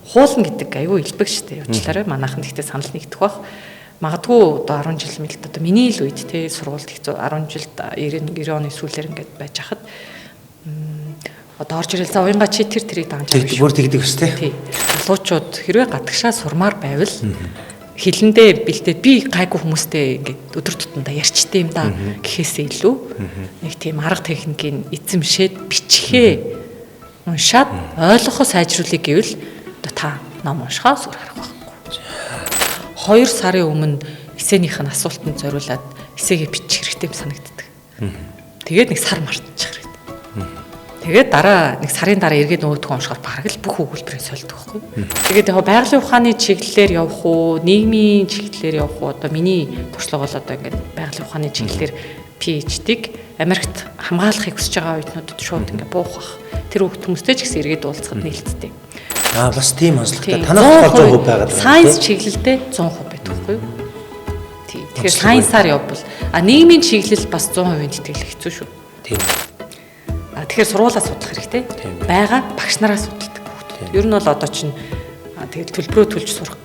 Хуулна гэдэг аюу илбэг штэ. Уучлаарай. Манайхан гэхдээ санал нэгдэх бах. Магадгүй одоо 10 жил мэлт одоо миний л үед те сургуульд их 10 жилд 90 90 оны сүүлээр ингээд байж хахад одоо орж ирэл за уянга чи тэр тэрийг дагнаж байгаа. Бүр тэгдэг өс те. Тий. Залуучууд хэрвээ гадагшаа сурмаар байвал хилэндээ бэлдээд би гайгүй хүмүүстэй ингээд өдөр тутамдаа ярьчихдээ юм да гэхээсээ илүү нэг тийм арга техникийг эзэмшээд бичихээ уншаад ойлгохоо сайжруулъя гэвэл одоо та ном уншихаас өөр арга байхгүй. 2 сарын өмнө эсэнийх нь асуултанд зориулаад эсэгээ бичих хэрэгтэй юм санагддаг. Тэгээд нэг сар мартчих хэрэгтэй. Тэгээд дараа нэг сарын дараа эргээд нөгөөдхөө уншихаар бараг л бүх өгүүлбэрийг сольдог байхгүй. Тэгээд яг байгалийн ухааны чиглэлээр явах уу, нийгмийн чиглэлээр явах уу, одоо миний туршлага бол одоо ингээд байгалийн ухааны чиглэлээр PhD-г Америкт хамгаалахыг хүсэж байгаа оюутнуудад шууд ингээд буух бах. Тэр хүүхд хүмүүстэй ч гэсэн эргээд уулзахад нээлттэй. Аа бас тийм онцлогтой. Танай болохоор 100% байгаад байна. Science чиглэлдээ 100% байдаг байхгүй юу? Тийм. Тэгэхээр science-аар явбал а нийгмийн чиглэл бас 100% тэтгэл хэцүү шүү. Тийм. Тэгэхээр сургуулаа судлах хэрэгтэй. Байгаа багш нараа судалдаг хүүхдүүд. Ер нь бол одоо чинь тэгэл төлбөрөө төлж сурах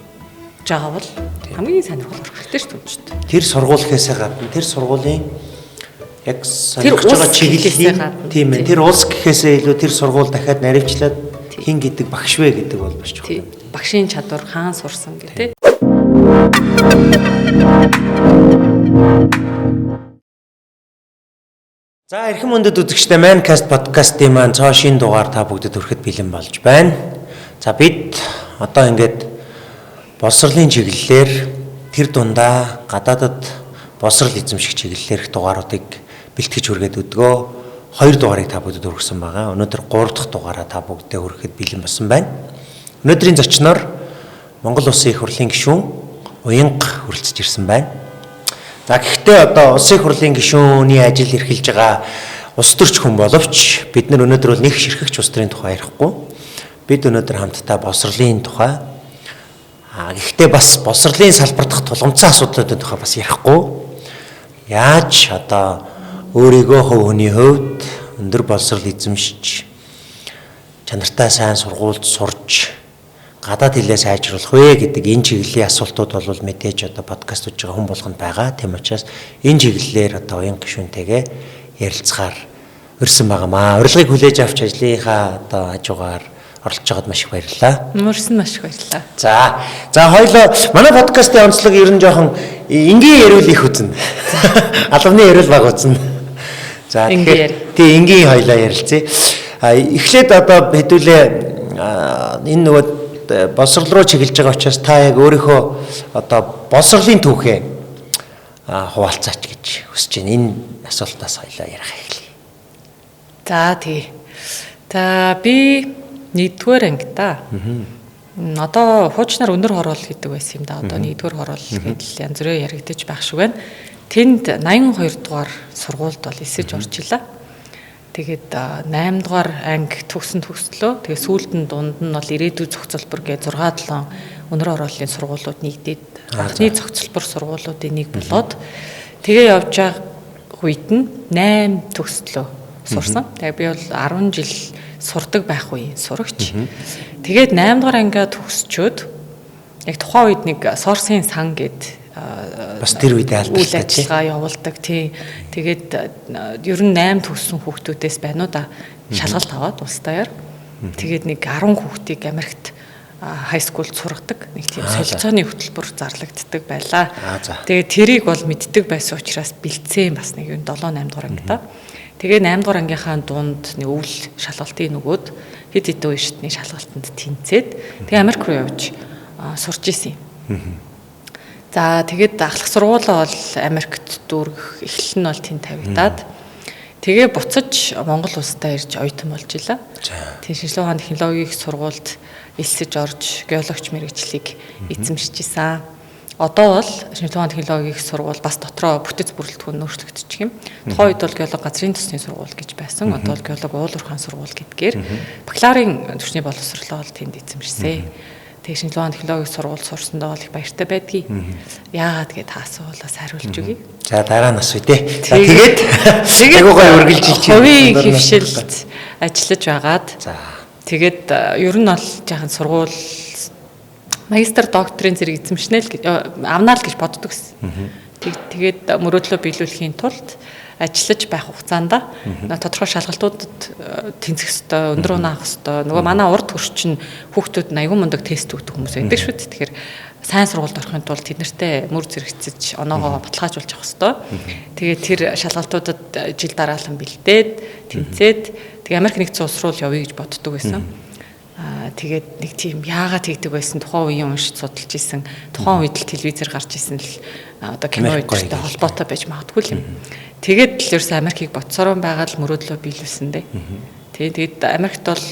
гэж байгаа бол хамгийн сонирхол орох хэрэгтэй шүү дээ. Тэр сургууль гэхээсээ гадна тэр сургуулийн яг сонирхож байгаа чиглэлийн тийм ээ. Тэр улс гэхээсээ илүү тэр сургууль дахиад наривчлаад хэн гэдэг багш вэ гэдэг бол бас чухал. Багшийн чадвар хаан сурсан гэдэг. За эрхэм мөндөд үзэгчдээ Mancast podcast-ийн маань цоо шинэ дугаар та бүгдэд хүрэхэд бэлэн болж байна. За бид одоо ингээд боловсролын чиглэлээр тэр дундаа гадаадад боловсрол эзэмших чиглэлээр их дугааруудыг бэлтгэж хүргээд өдгөө 2 дугаарыг та бүгдэд хүргэсэн байгаа. Өнөөдөр 3 дахь дугаараа та бүгдэд хүрэхэд бэлэн болсон байна. Өнөөдрийн зочноор Монгол Улсын их хурлын гишүүн Уянга хүрэлцэж ирсэн байна. За гэхдээ одоо Улсын их хурлын гишүүний ажил эрхэлж байгаа улс төрч хүн боловч бид нар өнөөдөр бол нэг ширхэгч улс төрийн тухай ярихгүй. Бид өнөөдөр хамтдаа боловсролын тухай гэхдээ бас боловсролын салбар дахь тулгамдсан асуудлуудын тухай бас ярихгүй. Яаж одоо өөрийгөө хувь хүний хувьд өндөр боловсрол эзэмшиж чанартай сайн сургуульд сурж гадаад хэлээ сайжруулах вэ гэдэг энэ чиглэлийн асуултууд бол мэдээж одоо подкаст үзэж байгаа хүн болгонд байгаа. Тийм учраас энэ чиглэлээр одоо уян гишүүнтэйгээ ярилцахаар урьсан байгаамаа. Урилгыг хүлээж авч ажлынхаа одоо хажуугаар оролцож байгаад маш их баярлалаа. Мөрсөн маш их баярлалаа. За хоёлоо манай подкастын онцлог ер нь жоохон энгийн яриул их үзнэ. Албаны яриул баг үзнэ. За тэгэхээр тий энгийн хоёлоо ярилцъя. Эхлээд одоо хэдүүлээ энэ нөгөө боловсрол руу чиглэж байгаа учраас та яг өөрийнхөө одоо боловсролын түүхээ хуваалцаач гэж хүсэж байна. Энэ асуултаас хоёлаа ярих эхлэе. За тий. За би 1-р ангида. Одоо хуучнаар өндөр хороол гэдэг байсан юм да. Одоо 1-р хороол гэдэл янз бүрээр яригдаж байх шиг байна. Тэнд 82 дугаар сургуульд бол эсэж орж илаа. Тэгээд 8 дугаар анги төгсөн төгслөө. Тэгээд сүүлд нь дунд нь бол ирээдүйн зохицолбор гэж 6 7 өндөр хорооллын сургуулиуд нэгдээд анхны зохицолбор сургуулиудын нэг болоод тэгээ явж байгаа үед нь 8 төгслөө сурсан. Тэгээд би бол 10 жил сурдаг байх үеийн сурагч. Тэгээд 8 дугаар ангиа төгсчөөд яг тухайн үед нэг сорсын сан гэд бас тэр үедээ алдартай ажиллагаа явуулдаг тий. Тэгээд ер нь 8 төгссөн хүүхдүүдээс байна уу да шалгалт аваад улс даяар. Тэгээд нэг 10 хүүхдийг Америкт хай скулд сургадаг нэг тийм солилцооны хөтөлбөр зарлагддаг байлаа. Тэгээд тэрийг бол мэддэг байсан учраас бэлдсэн бас нэг юм 7 8 дугаар ангида. Тэгээ 8 дугаар ангийнхаа дунд нэг өвөл шалгалтын нөгөөд хэд хэдэн үе шатны шалгалтанд тэнцээд тэгээ Америк руу явж сурч исэн юм. За тэгээд ахлах сургуулаа бол Америкт дүүргэх эхлэл нь бол тэнд тавигдаад тэгээ буцаж Монгол улсдаа ирж оюутан болж илаа. Тийм шинжилгээ ухааны технологийн их сургуульд элсэж орж геологч мэрэгчлийг эзэмшиж исэн. Одоо бол шинжилгээ ухааны технологийн их сургууль бас дотроо бүтэц бүрэлдэхүүн өөрчлөгдөчих юм. Тухайн үед бол геолог газрын төсний сургууль гэж байсан. Одоо бол геолог уул уурхайн сургууль гэдгээр бакалаврын түвшний боловсролоо бол тэнд эзэмшсэн. Тэгээ шинжилгээ ухааны технологийн сургууль сурсандаа бол их баяртай байдгийг. Яагаад гэж та асуулаас хариулж өгье. За дараа нь асууя те. За тэгээд айгуу гоё үргэлжилж хувийн хөвшилд ажиллаж байгаад. За тэгээд ер нь бол жаахан сургууль Магистр докторийн зэрэг эзэмшнэ л авнаа л гэж боддог гэсэн. Тэгээд мөрөөдлөө биелүүлэхийн тулд ажиллаж байх хугацаанд тодорхой шалгалтуудад тэнцэх ёстой, өндөр оноо авах ёстой. Нөгөө манай урд хөрч чинь хүүхдүүд нь аягүй мундаг тест өгдөг хүмүүс байдаг шүү дээ. Тэгэхээр сайн сургуульд орохын тулд тэд нартэй мөр зэрэгцэж оноогоо баталгаажуулж авах ёстой. Тэгээд тэр шалгалтуудад жил дараалан бэлдээд, тэнцээд тэгээ Америк нэгдсэн улс руу явъя гэж боддог байсан. Тэгээд нэг тийм яагаад тэгдэг байсан тухайн үеийн уншиж судалж исэн, тухайн үед л телевизээр гарч исэн л одоо кино өдөртэй холбоотой байж магадгүй л юм. Тэгээд л ерөөсөө Америкийг бодсороо байгаа л мөрөөдлөө биелүүлсэн дээ. Тэгээд Америкт бол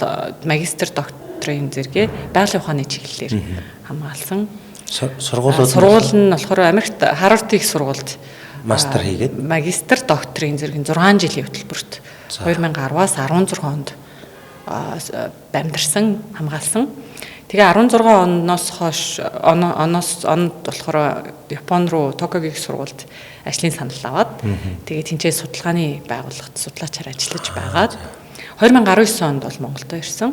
магистр докторийн зэрэгээ байгалийн ухааны чиглэлээр хамгаалсан. Сургуулиуд сургууль нь болохоор Америкт Харвардын их сургуульд мастер хийгээд магистр докторийн зэрэг 6 жилийн хөтөлбөрт 2010-аас 16 онд амьдарсан, хамгаалсан. Тэгээ 16 оноос хойш оноос онд болохоор Япон руу Токиогийн их сургуульд ажлын санал аваад тэгээ тэнцээ судалгааны байгууллагт судлаачаар ажиллаж байгаад 2019 онд бол Монголд ирсэн.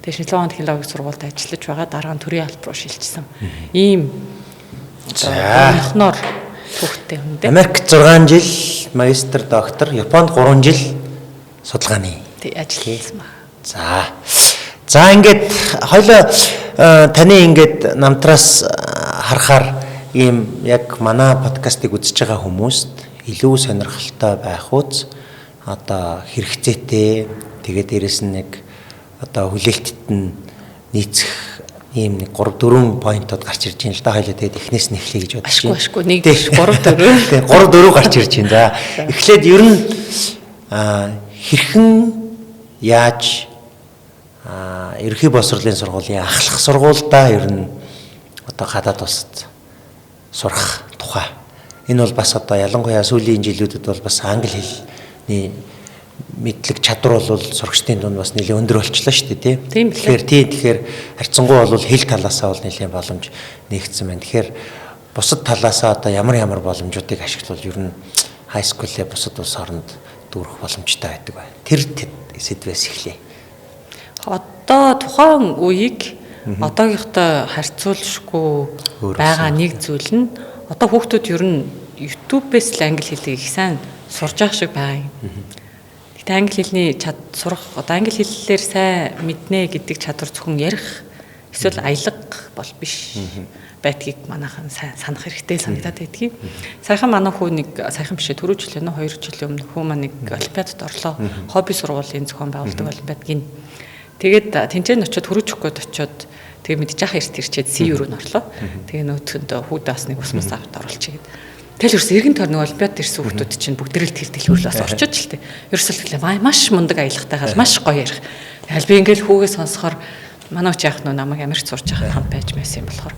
Тэгээ шинжилгээ ухааны технологийн сургуульд ажиллаж байгаа, дараа нь төрийн алба руу шилжсэн. Ийм за түүхтэй хүн дээ. Америк 6 жил магистр доктор, Японд 3 жил судалгааны ажилласан ба. За. За ингээд хоёлоо таны ингээд намтраас харахаар ийм яг манай подкастыг үзэж байгаа хүмүүст илүү сонирхолтой байх үз одоо хэрэгцээтэй, тэгээд дээрэс нь нэг одоо хүлээлттэд нь нийцэх ийм нэг 3 4 поинтод гарч ирж байна л да. Хоёлоо тэгээд эхнээс нь эхлэе гэж бодож байна. Ашгүй 1 3 4. Тэгээд 3 4 гарч ирж байна. За эхлээд ер нь хэрхэн яаж ерөнхий боловсролын сургуулийн ахлах сургуульдаа ер нь одоо гадаад улсад сурах тухай. Энэ бол бас одоо ялангуяа сүүлийн жилүүдэд бол бас англи хэлний мэдлэг чадвар бол сурагчдын дунд бас нэлээд өндөр болчлоо шүү дээ, тийм. Тэгэхээр тэгэхээр харьцангуй бол хэл талаасаа бол нэлээд боломж нэгдсэн байна. Тэгэхээр бусад талаасаа одоо ямар ямар боломжуудыг ашиглавал ер нь high school-ээ бусад улс оронд дүүрэх боломжтой байдаг бай. Тэр сэдвээс эхлэе. Одоо тухайн үеийг одоогийнхтой харьцуулшгүй байгаа нэг зүйл нь одоо хүүхдүүд ер нь YouTube-ээс л англи хэлийг их сайн сурж байгаа шиг байгаа юм. Гэтэ англи хэлний сурах одоо англи хэллээр сайн мэднэ гэдэг чадвар зөвхөн ярих эсвэл аялга бол биш байдгийг манайхан сайн санах хэрэгтэй санагдаад байдгийг. Саяхан манай хүү нэг саяхан биш түрүү жилийн 2 жилийн өмнө хүү маань нэг олимпиадад орлоо. Хобби сургуулийн зохион байгуулдаг олимпиад гин. Тэгээд тэнцэн очиод хөрөөчих гээд очиод тэгээ мэдж яхаа эрт ирчээд C рүү н орлоо. Тэгээ нөөтөнд хүүдээс нэг ус мус авт оруулчих гээд. Тэгэл ерөөс эргэн тойрны олимпиад ирсэн хүүхдүүд чинь бүгдэрэл тэр дэлгүүр бас орчод л тээ. Ерөөсөл тэглээ маш мундаг аялгатайгаал маш гоё ярих. Тэгэл би ингээл хүүгээ сонсохоор манай үч яах нь намайг Америкт сурч байхад хамт байж байсан юм болохоор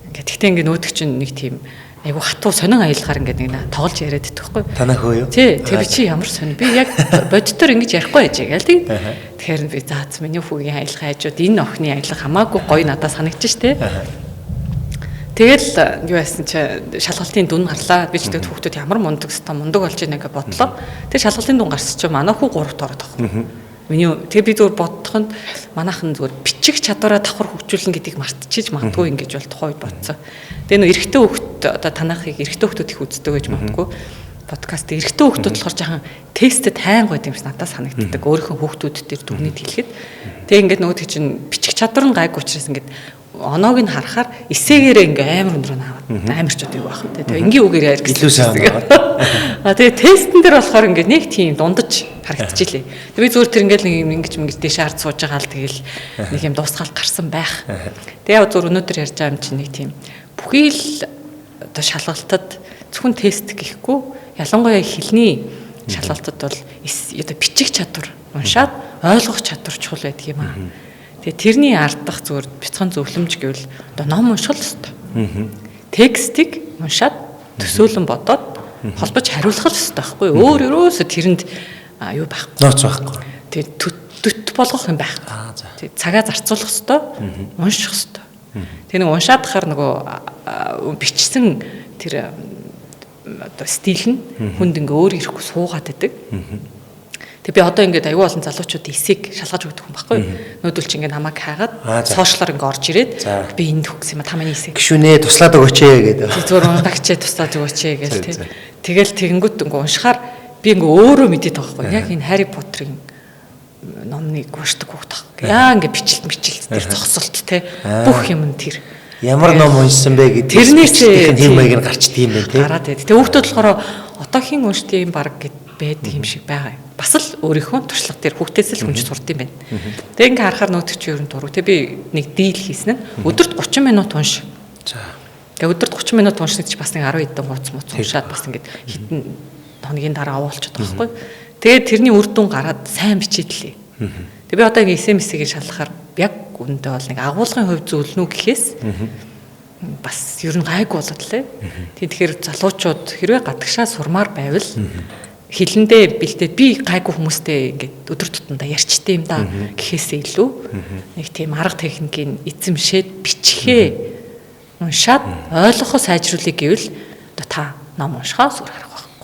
ингээд тэгтээ ингээд нөөдөг чинь нэг тийм айгу хатуу сонин аялгаар ингээд нэг тоглож яриад идэх байхгүй. Танаа хөө юу? Тий, тэр чи ямар сонин. Би яг бодитоор ингэж ярихгүй байж гээл тий. Тэгэхээр би заац миний хүүгийн аялгаа хажууд энэ охины аялга хамаагүй гоё надад санагдчих штэ. Тэгэл юу яасан чи шалгалтын дүн гарлаа. Би ч тэгээд хүүхдүүд ямар мундаг өстө мундаг болж ийнэ гэж бодлоо. Тэр шалгалтын дүн гарсан чи манай хүү 3-т ороод байгаа. Миний тэгээ би зүгээр боддох нь манайхан зүгээр бичих чадвараа давхар хөгжүүлнэ гэдгийг мартчихж магадгүй ингэж бол тухайн үед бодсон. Тэгээ нөө эрэгтэй хүүхд одоо танахыг эрэгтэй хүүхдүүд их үздэг гэж магадгүй. Подкаст эрэгтэй хүүхдүүд болохоор жаахан тестэд хайнгууд юм шиг надад санагддаг. Өөрийнхөө хүүхдүүд дээр дүгнэлт хэлэхэд. Тэгээ ингээд нөгөөдөг чинь бичих чадвар нь гайгүй учраас ингээд оноог нь харахаар эсээгээрээ ингээ амар өндөр аваад амар ч одоо юу байх вэ? Тэгээ энгийн үгээр ярих илүү сайн аваад. А тэгээ тестэн дээр болохоор ингээ нэг тийм дундаж харагдчихлээ. Тэгээ би зүгээр тэр ингээл нэг юм ингэж ингэж дэше хард сууж байгаа л тэгэл нэг юм дуусгаал гарсан байх. Тэгээ яг зүгээр өнөөдөр ярьж байгаа юм чинь нэг тийм бүхий л одоо шалгалтад зөвхөн тест гэхгүй ялангуяа хэлний шалгалтад бол одоо бичих чадвар, уншаад ойлгох чадвар чухал байдаг юм аа. Тэгээ тэрний ардах зүгээр бяцхан зөвлөмж гэвэл одоо ном унших л ёстой. Текстийг уншаад төсөөлөн бодоод холбож хариулах л ёстой байхгүй юу? Өөр ерөөсө тэрэнд юу байхгүй. Нууц байхгүй. Тэгээ төт болгох юм байхгүй. Тэгээ цагаа зарцуулах ёстой, унших ёстой. Тэгээ нэг уншаад хахаар нөгөө бичсэн тэр одоо стил нь хүнд ингээ өөр ирэхгүй суугаад байдаг. Тэг би одоо ингээд аюу олон залуучуудын эсийг шалгаж өгдөг юм баггүй. Нүүдэл чи ингээд намайг хайгаад сошиалор ингээд орж ирээд би энд төгсөн юм а та миний эсийг. Гişүнээ туслаад өгөөч ээ гэдэг. Зүгээр ундагч туслаад өгөөч ээ гэл тий. Тэгэл тэгэнгүүт ингээд уншихаар би ингээд өөрөө мэдээд байгаа байхгүй. Яг энэ Harry Potter-ын номныг уншдаг хүүхд баг. Яа ингээд бичлэлт мичлэлт тэр зогсолт тий. Бүх юм нь тэр. Ямар ном уншсан бэ гэдэг тэрнээс тэр маяг нь гарчдаг юм байна тий. Гараад байд. Тэгээ хүүхдүүд болохоор одоохийн уншдаг юм баг гэд байдаг юм шиг байгаа юм. Бас л өөрийнхөө туршлага дээр хүүхдээс л хүнж сурд юм байна. Тэгээ ингээ харахаар нөөдөг чи ер нь дургу. Тэгээ би нэг дийл хийсэн нь өдөрт 30 минут унш. За. Тэгээ өдөрт 30 минут уншныг чи бас нэг 10 хэдэн хуудас мууц уншаад бас ингээд хэдэн хоногийн дараа овоолчиход байгаа байхгүй. Тэгээд тэрний үр дүн гараад сайн бичээдлээ. Тэгээ би одоо ингээ SMS-ийг шалгахаар яг үүндээ бол нэг агуулгын хувь зөвлөнө үү гэхээс бас ер нь гайгүй болоод лээ. Тэгэхээр залуучууд хэрвээ гадагшаа сурмаар байвал хилэндээ бэлдээд би гайгүй хүмүүстэй ингээд өдөр тутамдаа ярьчихдээ юм да гэхээсээ илүү нэг тийм арга техникийг эзэмшээд бичихээ уншаад ойлгохоо сайжруулъя гэвэл одоо та ном уншихаас өөр арга байхгүй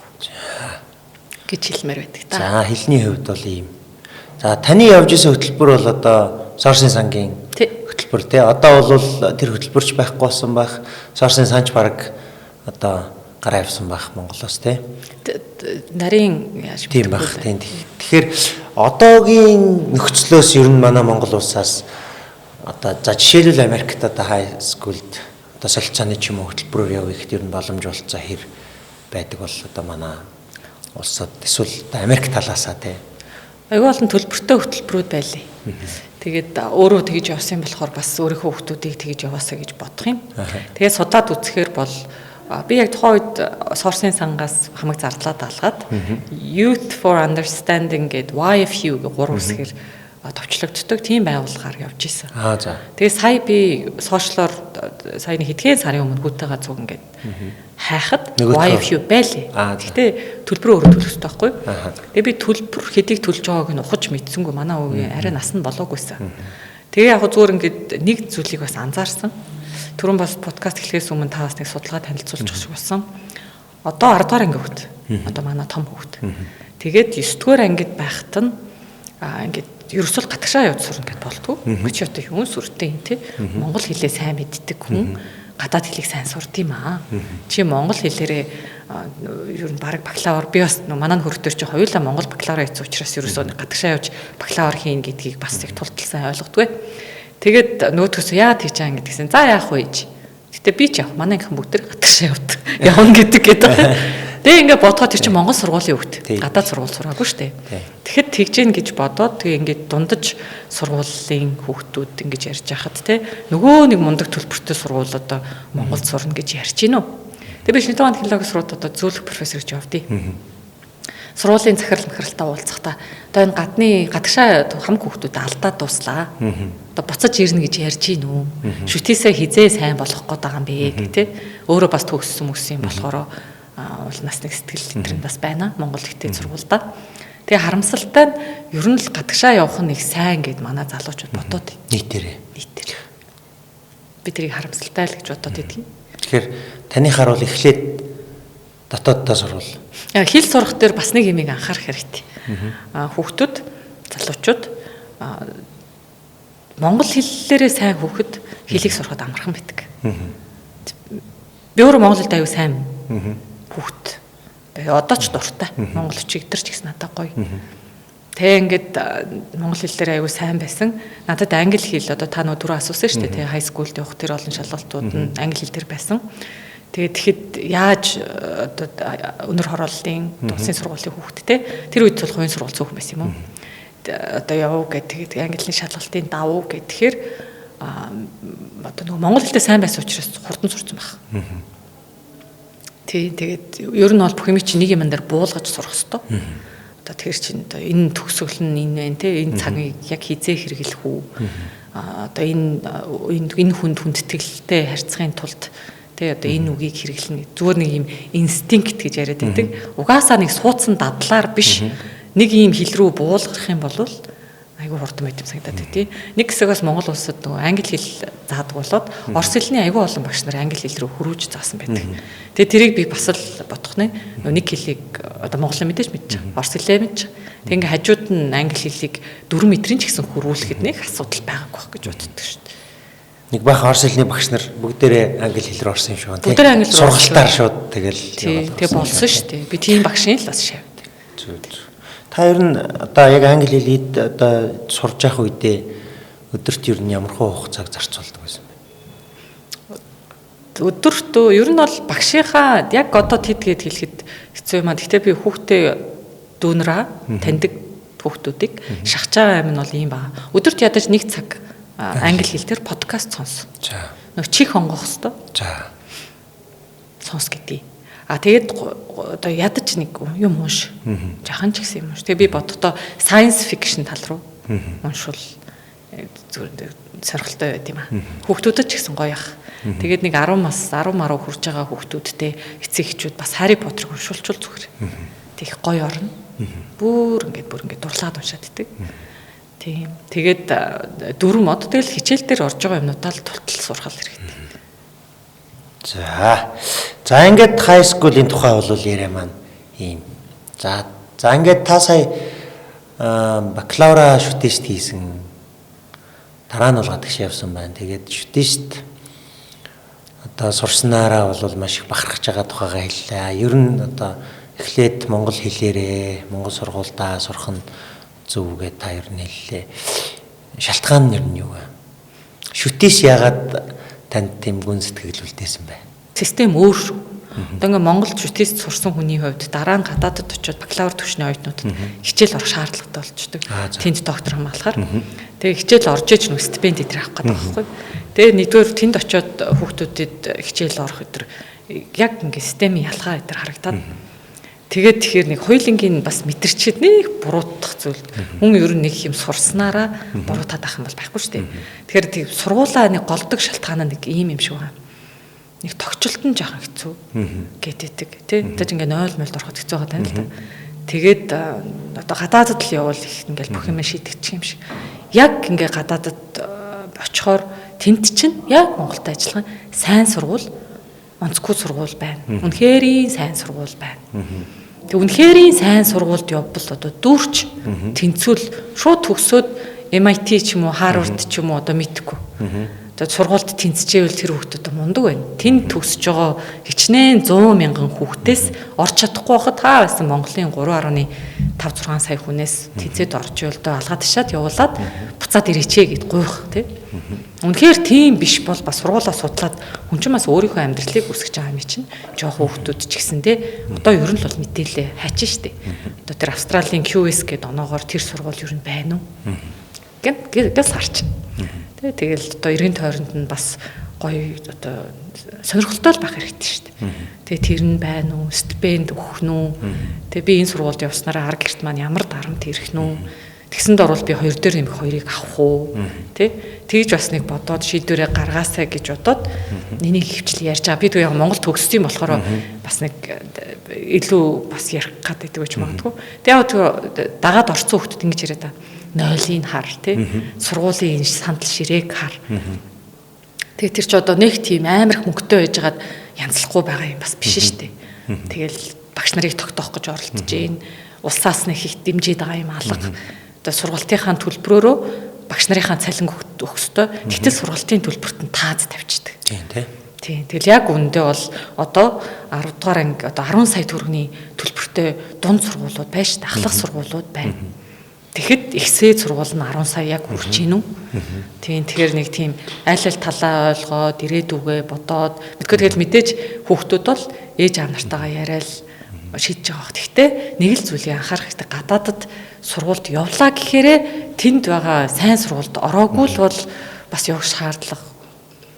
гэж хэлмээр байдаг та. За хэлний хувьд бол ийм. За таны явж исэн хөтөлбөр бол одоо Сорсын сангийн хөтөлбөр тий. Одоо бол тэр хөтөлбөрч байхгүй болсон байх. Сорсын санч баг одоо гараа явсан байх Монголоос тий. Нарийн яаж тийм байх тийм. Тэгэхээр одоогийн нөхцлөөс ер нь манай Монгол улсаас одоо за жишээлбэл Америкт одоо high school-д одоо солилцооны ч юм уу хөтөлбөрөөр явах ихэд ер нь боломж болцоо хэр байдаг бол одоо манай улсад эсвэл одоо Америк талаасаа тий. Айгүй олон төлбөртэй хөтөлбөрүүд байлээ. Тэгээд өөрөө тэгж явсан болохоор бас өөрийнхөө хүүхдүүдийг тэгж яваасаа гэж бодох юм. Тэгээд судлаад үзэхээр бол би яг тухайн үед Сорсын сангаас хамаг зардлаа даалгаад Youth for Understanding гээд YFU гэх гурван үсгээр товчлогддог тийм байгууллагаар явж исэн. Аа за. Тэгээ сая би сошиалор сая нэг хэдхэн сарын өмнө хүүтэйгээ цуг ингээд хайхад YFU байлээ. Гэхдээ төлбөрөө өөрөө төлөх ёстой байхгүй юу? Тэгээ би төлбөр хэдийг төлж байгааг нь ухаж мэдсэнгүй, манай өвгийн арай нас нь болоогүйсэн. Тэгээ яг зүгээр ингээд нэг зүйлийг бас анзаарсан. Түрүүн бас подкаст эхлэхээс өмнө та бас нэг судалгаа танилцуулчих шиг болсон. Одоо 10 дугаар анги хүүхд. Одоо манай том хүүхд. Тэгээд 9 дугаар ангид байхад нь ингээд ерөөсөө гадагшаа явж сурна гэд болтгоо. Чи одоо юун сүртэй юм те. Монгол хэлээ сайн мэддэг хүн гадаад хэлийг сайн сурд юм аа. Чи монгол хэлээрээ ер нь баг бакалавр би бас манай хөртөр чи хоёулаа монгол бакалавра хийсэн учраас ерөөсөө гадагшаа явж бакалавр хийн гэдгийг бас их тулталсан ойлгодгүй. Тэгээд нөөдгөөс яа тийч аа гэдгийгсэн. За яах вэ гэж. Гэтэ би ч явах манай ангийн бүгд гадагшаа явдаг. Явна гэдэг гэдэг. Тэгээ ингээ бодоход тэр чинь монгол сургуулийн хүүхд. Гадаад сургууль сураагүй шүү дээ. Тэгэхэд тэгж гин гэж бодоод тэгээ ингээд дундаж сургуулийн хүүхдүүд ингэж ярьж байхад те нөгөө нэг мундаг төлбөртэй сургууль одоо Монголд сурна гэж ярьж гин үү. Тэгээ би шинэ тухайн технологи сургуульд одоо зөөлөх профессор гэж явдیں۔ Сургуулийн захирал махиралтай уулзахдаа одоо энэ гадны гадагшаа хамаг хүүхдүүд алдаад дууслаа. Одоо буцаж ирнэ гэж ярьж гин үү. Шүтээсээ хизээ сайн болох гээд байгаа юм бэ гэх те. Өөрөө бас төгссөн мөсөн юм болохоор улнаас нэг сэтгэл тэр нь бас байна. Монгол ихтэй сургуульда. Тэгээ харамсалтай нь ер нь л гадагшаа явах нь их сайн гэд манай залуучууд бодоод нийтээрээ. Нийтээр. Би тэрийг харамсалтай л гэж бодоод идэгин. Тэгэхээр таны харуул эхлээд дотооддоо сурвал. Хэл сурах дээр бас нэг юмыг анхаарах хэрэгтэй. Хүүхдүүд, залуучууд монгол хэллээрээ сайн хүүхэд хэлийг сурахад амархан байдаг. Би өөрөө монгол хэлд аюу сайн хүүхэд. Одоо ч дуртай. Монгол өчигдөр ч гэсэн надад гоё. Тэ ингээд монгол хэллээр аюу сайн байсан. Надад англи хэл одоо та нөө түрүү асуусан шүү дээ. Тэ high school-д явах тэр олон шалгалтууд нь англи хэл дээр байсан. Тэгээд тэгэхэд яаж одоо өнөр хорооллын улсын сургуулийн хүүхэд те тэр үед бол хувийн сургууль цөөхөн байсан юм уу? Одоо яв гэх тэгээд английн шалгалтын давуу гэх тэгэхээр одоо нөгөө монгол хэлтэй сайн байсан учраас хурдан сурсан байх. Тий, тэгээд ер нь бол бүх юм чинь нэг юм дээр буулгаж сурах хэвээр. Одоо тэр чинь одоо энэ төгсгөл нь энэ байна те энэ цагийг яг хизээ хэрэглэх үү? Одоо энэ хүнд хүндэтгэлтэй харьцахын тулд тэ одоо энэ үгийг хэрэглэнэ. Зүгээр нэг юм инстинкт гэж яриад байдаг. Угаасаа нэг суудсан дадлаар биш нэг ийм хэл рүү буулгах юм бол айгүй Айгүй хурдан байт юм санагдаад тий. Нэг хэсэг бас Монгол улсад нөгөө англи хэл заадаг болоод орос хэлний айгүй олон багш нар англи хэл рүү хөрвүүлж заасан байдаг. Тэгээ тэрийг би бас л бодох нэ. Нөгөө нэг хэлийг одоо монголын мэдээж мэдчих. Орос хэлээ мэдчих. Тэг ингээ хажууд нь англи хэлийг 4 метрийн ч гэсэн хөрвүүлэхэд нэг асуудал байгаагүй байх гэж боддог шүү дээ. Нэг бахан орос хэлний багш нар бүгдээрээ англи хэл рүү орсон юм шиг байна тий. Бүгдээрээ англи рүү сургалтаар шууд тэгэл тэгээ болсон шүү дээ. Би тийм багшийн л бас шав. Зүг зүг. Та ер нь одоо яг англи хэлийг одоо сурж явах үедээ өдөрт ер нь ямар хуу хугацааг зарцуулдаг байсан бэ? Өдөртөө ер нь бол багшийнхаа яг одоо тэд гээд хэлэхэд хэцүү юм аа. Гэхдээ би хүүхдээ дүүнраа таньдаг хүүхдүүдийг шахаж байгаа юм нь бол ийм байна. Өдөрт ядаж 1 цаг англи хэл дээр подкаст сонс. За. Нөгөө чих онгох хэвээр. За. Сонс гэдэг. А тэгээд одоо ядаж нэг юм унш. Жахан ч гэсэн юм унш. Тэгээ би бодохдоо science fiction тал руу уншвал зүгээр сонирхолтой байд юм аа. Хүүхдүүдэд ч гэсэн гоё ах. Тэгээд нэг 10 мас 10 маруу хүрж байгаа хүүхдүүдтэй эцэг эхчүүд бас Harry Potter-ыг уншуулчвал зүгээр. Тэг их гоё орно. Бүр ингээд дурлаад уншаад идэг. Тийм. Тэгээд дөрвөн мод тэгэл хичээл дээр орж байгаа юмнуудаа л тултал сурхал хэрэгтэй. За. За ингээд high school-ийн тухай бол яриа маань ийм. За ингээд та сая бакалавра шүтээшт хийсэн. Дараа нь бол гадагш явсан байна. Тэгээд шүтээшт одоо сурснараа бол маш их бахархаж байгаа тухайгаа хэллээ. Ер нь одоо эхлээд монгол хэлээрээ монгол сургуульдаа сурах нь зөв гэж та ер нь хэллээ. Шалтгаан нь ер нь юу вэ? Шүтээш яагаад танд тийм гүн сэтгэл үлдээсэн бэ? Систем өөр шүү. Одоо ингээ Монголд шүтээст сурсан хүний хувьд дараа нь гадаадд очиод бакалавр түвшний оюутнуудад хичээл орох шаардлагатай болчдөг. Тэнд доктор хамгаалахаар. Тэгээ хичээл орж иж нөх стипенд эдэр авах гэдэг байхгүй. Тэгээ нэгдүгээр тэнд очиод хүүхдүүдэд хичээл орох өдр яг ингээ системийн ялгаа эдэр харагдаад. Тэгээд тэгэхээр нэг хоёулангийн бас мэдэрчээд нэг буруутгах зүйл. Хүн ер нь нэг юм сурснараа буруутаад ах юм бол байхгүй шүү дээ. Тэгэхээр тийм сургуулаа нэг голдог шалтгаан нэг ийм юм шиг байна. Нэг тогтчлолт нь жаахан хэцүү гэдэг. Тэ тэр ингээ 0 мөлд ороход хэцүү байгаа тань л да. Тэгээд одоо гадаадд л явбал их ингээл бүх юм шийдэгдчих юм шиг. Яг ингээ гадаадд очихоор тэнд чинь яг Монголд ажиллах сайн сургууль, онцгой сургууль байна. Үнэхэрийн сайн сургууль байна. Тэг үнэхэрийн сайн сургуульд явбал одоо дүүрч тэнцвэл шууд төгсөөд MIT ч юм уу Harvard ч юм уу одоо мэдхгүй. Одоо сургуульд тэнцчихвэл тэр хүүхд одоо мундаг байна. Тэнд төгсөж байгаа хичнээн 100 мянган хүүхдээс орч чадахгүй байхад та байсан Монголын 3.5 6 сая хүнээс тэнцээд орж ивэл одоо алгаа ташаад явуулаад буцаад ирээчээ гэд гуйх тий. Үнэхээр тийм биш бол бас сургуулаа судлаад хүн чинь бас өөрийнхөө амьдралыг үүсгэж байгаа юм чинь жоох хүүхдүүд ч гэсэн тий. Одоо ер нь л бол мэдээлээ хайчин штэ. Одоо тэр Австралийн QS гэдэг оноогоор тэр сургууль ер нь байна уу? Гэнэ харчин. Тэ тэгэл одоо эргэн тойронд нь бас гоё одоо сонирхолтой л байх хэрэгтэй шүү дээ. Тэгээ тэр нь байна уу, стипенд өгөх нь үү? Тэгээ би энэ сургуульд явснараа ар гэрт маань ямар дарамт ирэх нь үү? Тэгсэн дор бол би 2 дээр нэмэх 2-ыг авах уу? Тэ? Тэгж бас нэг бодоод шийдвэрээ гаргаасай гэж бодоод энийг хөвчлэн ярьж байгаа. Би тэгээ яг Монгол төгссөн болохоор бас нэг илүү бас ярих гад байдаг гэж магадгүй. Тэгээ яг дагаад орцсон хүмүүс ингэж яриад байгаа. Нойлыг хар тий. Сургуулийн энэ сандал ширээг хар. Тэгээ тэр чи одоо нэг тийм амар их мөнгөтэй байжгаад янзлахгүй байгаа юм бас биш шүү дээ. Тэгэл багш нарыг тогтоох гэж оролдож гин. Улсаас нэг их дэмжиж байгаа юм алга. Одоо сургалтынхаа төлбөрөөрөө багш нарынхаа цалин өгөх ёстой. Гэтэл сургалтын төлбөрт нь тааз тавьчихдаг. Тийм тий. Тийм. Тэгэл яг үүндээ бол одоо 10 дугаар анги одоо 10 сая төгрөгийн төлбөртэй дунд сургуулиуд байна шүү дээ. Ахлах сургуулиуд байна. Тэгэхэд ихсээ сургууль нь 10 сая яг хүрч гин үү? Тийм. Тэгэхээр нэг тийм аль аль талаа ойлгоод ирээдүгээ бодоод мэдгүй тэгэл мэдээж хүүхдүүд бол ээж аав нартайгаа яриад шийдэж байгаа бох. Гэхдээ нэг л зүйлийг анхаарах хэрэгтэй. Гадаадад сургуульд явлаа гэхээрээ тэнд байгаа сайн сургуульд ороогүй л бол бас явах шаардлага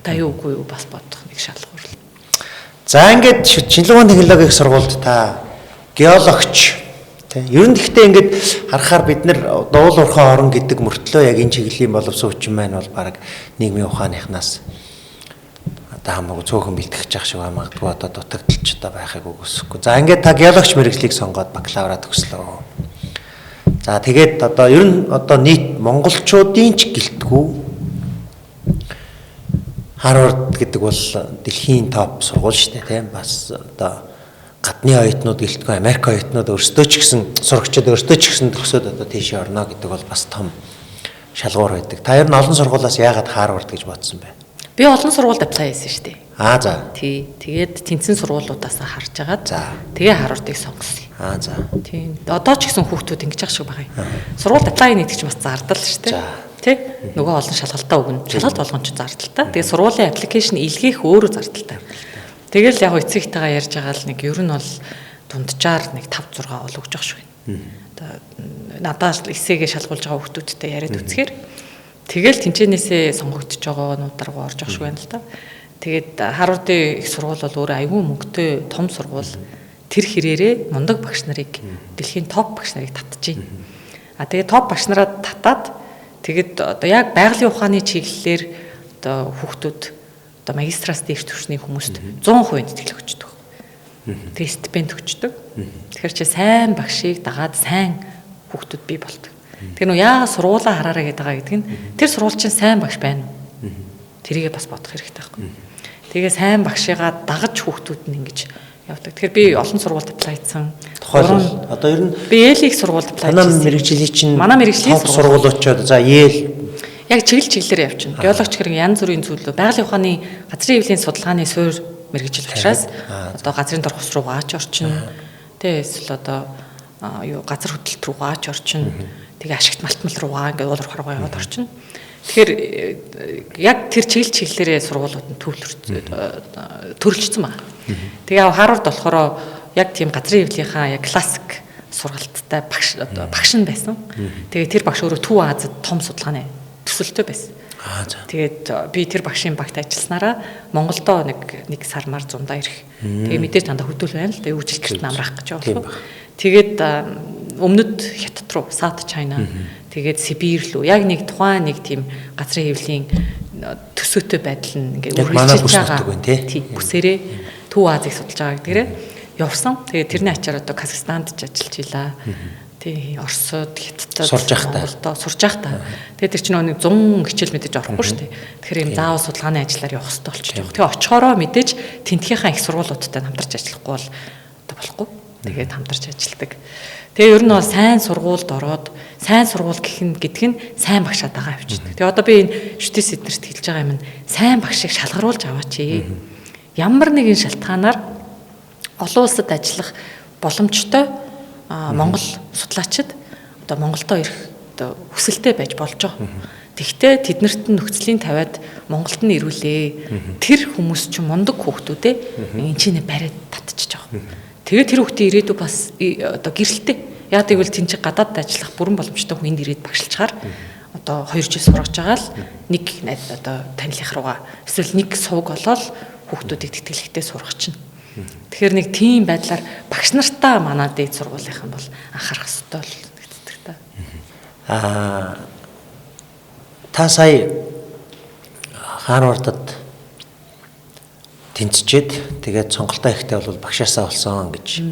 та юу үгүй юу бас бодох нэг шалгуур. За ингээд шинжилгээ ухааны технологийн сургуульд та геологч тий. Ер нь гэхдээ ингээд харахаар бид нар дуул уурхай орон гэдэг мөртлөө яг энэ чиглэлийн боловсон хүчин маань бол баг нийгмийн ухааныхнаас одоо хамаагүй цөөхөн бэлтгэж явах шиг магадгүй одоо дутагдalч одоо байхыг үгүйсэхгүй. За ингээд та геологч мэргэжлийг сонгоод бакалавра төгслөө. За тэгээд одоо ер нь одоо нийт монголчуудын ч гэлтгүү Харвард гэдэг бол дэлхийн топ сургууль шүү дээ, тийм, бас одоо гадны оюутнууд гэлтгүй Америк оюутнууд өөрсдөө ч гэсэн сурагчид өөрсдөө ч гэсэн төгсөөд одоо тийшээ орно гэдэг бол бас том шалгуур байдаг. Та ер нь олон сургуулиас яагаад Харвард гэж бодсон бэ? Би олон сургуульд apply хийсэн шүү дээ. Аа за. Тий. Тэгээд тэнцэн сургуулиудаас харж агаад За. тэгээ Харвардыг сонгосон. Аа за. Тийм. Одоо ч гэсэн хүүхдүүд ингэж ах шиг байгаа юм. Сургуульд apply хийх чинь бас зардал шүү дээ. За. Тэ? Нөгөө олон шалгалтаа өгнө. Шалгалт болгон ч зардалтай. Тэгээ сургуулийн application илгээх өөрөө зардалтай. Тэгэл яг эцэгтэйгээ ярьж байгаа л нэг ер нь бол дунджаар нэг 5 6 ол өгж ах шиг байна. Одоо надад эсээгээ шалгуулж байгаа хүүхдүүдтэй яриад үзэхээр тэгэл тэнцэнээсээ сонгогдож байгаа нуудаар руу орж ах шиг байна л да. Тэгээд Харвардын их сургууль бол өөрөө айгүй мөнгөтэй том сургууль. Тэр хэрээрээ мундаг багш нарыг дэлхийн топ багш нарыг татж байна. А тэгээд топ багш нараа татаад тэгээд одоо яг байгалийн ухааны чиглэлээр одоо хүүхдүүд одоо магистраас дээш түвшний хүмүүст 100% тэтгэлэг өгчдөг. Тэгээд стипенд өгчдөг. Тэгэхээр чи сайн багшийг дагаад сайн хүүхдүүд бий болдог. Тэгэхээр нөө яагаад сургуулаа хараарай гэдэг байгаа гэдэг нь тэр сургууль чинь сайн багш байна уу? Тэрийгээ бас бодох хэрэгтэй байхгүй. Тэгээ сайн багшигаа дагаж хүүхдүүд нь ингэж явдаг. Тэгэхээр би олон сургуульд apply хийсэн. Тухайлбал одоо ер нь би Yale их сургуульд apply хийсэн. Манай мэргэжлийн чинь манай мэргэжлийн сургууль очиод за Yale яг чиглэл чиглэлээр явчихна. Геологч хэрэг янз бүрийн зүйлүүд байгалийн ухааны газрын хэвлийн судалгааны суурь мэргэжил учраас одоо газрын дор хус руугаа ч орчин. Тэ эсвэл одоо юу газар хөдлөлт руугаа ч орчин. Тэгээ ашигт малтмал руугаа ингээд уул уурхай руугаа яваад орчин. Тэгэхээр яг тэр чиглэл чиглэлээрээ сургуулиуд нь төрөлжсөн байна. Тэгээ Харвард болохоор яг тийм газрын хэвлийнхаа яг классик сургалттай багш одоо багш нь байсан. Тэгээ тэр багш өөрөө Төв Азид том судалгааны төсөлтөй байсан. Аа за. Тэгээд би тэр багшийн багт ажилласнараа Монголдо нэг сар мар зундаа ирэх. Тэгээ мэдээж дандаа хөдөл байна л да. Юу жил гэрт намраах гэж байгаа. Тэгээд өмнөд Хятад руу, South China, тэгээд Сибирь рүү яг нэг тухайн нэг тийм газрын хэвлийн төсөөтэй байдал нь ингээд үргэлжилж байгаа. Тийм бүсээрээ Төв Азийг судалж байгаа гэдгээрээ явсан. Тэгээд тэрний ачаар одоо Казахстанд ч ажиллаж илаа. Тий, Оросод, Хятадд сурж байхдаа. Монголдо сурж байхдаа. Тэгээд тэр чинь нэг 100 хичээл мэдээж орохгүй шүү дээ. Тэгэхээр юм заавал судалгааны ажиллаар явах хэрэгтэй болчих жоох. Тэгээ очихороо мэдээж тентхийнхаа их сургуулиудтай хамтарч ажиллахгүй бол одоо болохгүй. Тэгээд хамтарч ажилладаг. Тэгээ ер нь бол сайн сургуульд ороод сайн сургууль гэх нь гэдг нь сайн багшаа дагаа явчихдаг. Тэгээ одоо би энэ шүтэс эднэрт хэлж байгаа юм нь сайн багшийг шалгаруулж аваач. Ямар нэгэн шалтгаанаар олон улсад ажиллах боломжтой Монгол судлаачид одоо Монголдо ирэх одоо хүсэлтэй байж болж байгаа. Тэгвэл тэднэрт нь нөхцөлийн тавиад Монголд нь ирүүлээ. Тэр хүмүүс чинь мундаг хүүхдүүдээ энэ чинь бариад татчихж байгаа. Тэгээд тэр хүүхдийн ирээдүй бас одоо гэрэлтэй. Яг гэвэл тэн чинь гадаадд ажиллах бүрэн боломжтой хүн энд ирээд багшилчаар одоо 2 жил сургаж байгаа л нэг одоо танилынх руугаа эсвэл нэг сувг олоод хүүхдүүдийг тэтгэлэгтэй сургах чинь. Тэгэхээр нэг тийм байдлаар багш нартаа манай дээд сургуулийнхан бол анхаарах ёстой л нэгддэг та. Аа та сая Харвардад тэнцчихэд тэгээд сонголтоо ихтэй бол багшаасаа болсон гэж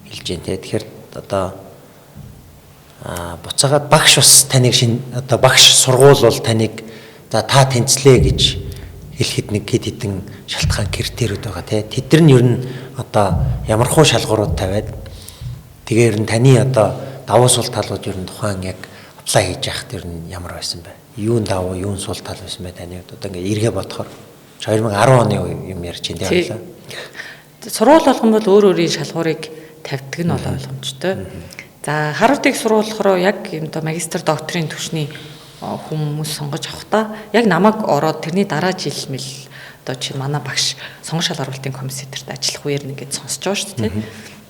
хэлж байна те. Тэгэхээр одоо буцаагаад багш бас таныг шин одоо багш сургууль бол таныг за та тэнцлээ гэж хэлэхэд нэг хэд хэдэн шалтгаан критериуд байгаа те. Тэд нар нь ер нь одоо ямархуу шалгуурууд тавиад тэгээ ер нь таны одоо давуу сул талууд ер нь тухайн яг apply хийж яхад ер нь ямар байсан бэ? Юун давуу, юун сул тал байсан бэ таны хувьд? Одоо ингээ эргээ бодохоор 2010 оны юм ярьж байна тийм. Сургууль болгон бол өөр өөрийн шалгуурыг тавьдаг нь бол ойлгомжтой. За Харвардыг сургууль болохоор яг юм доо магистр докторийн түвшний хүмүүс сонгож авахдаа яг намайг ороод тэрний дараа жил мэл одоо чи манай багш сонгон шалгаруулалтын комисс эдэрт ажиллах үеэр ингээд сонсож байгаа шүү дээ.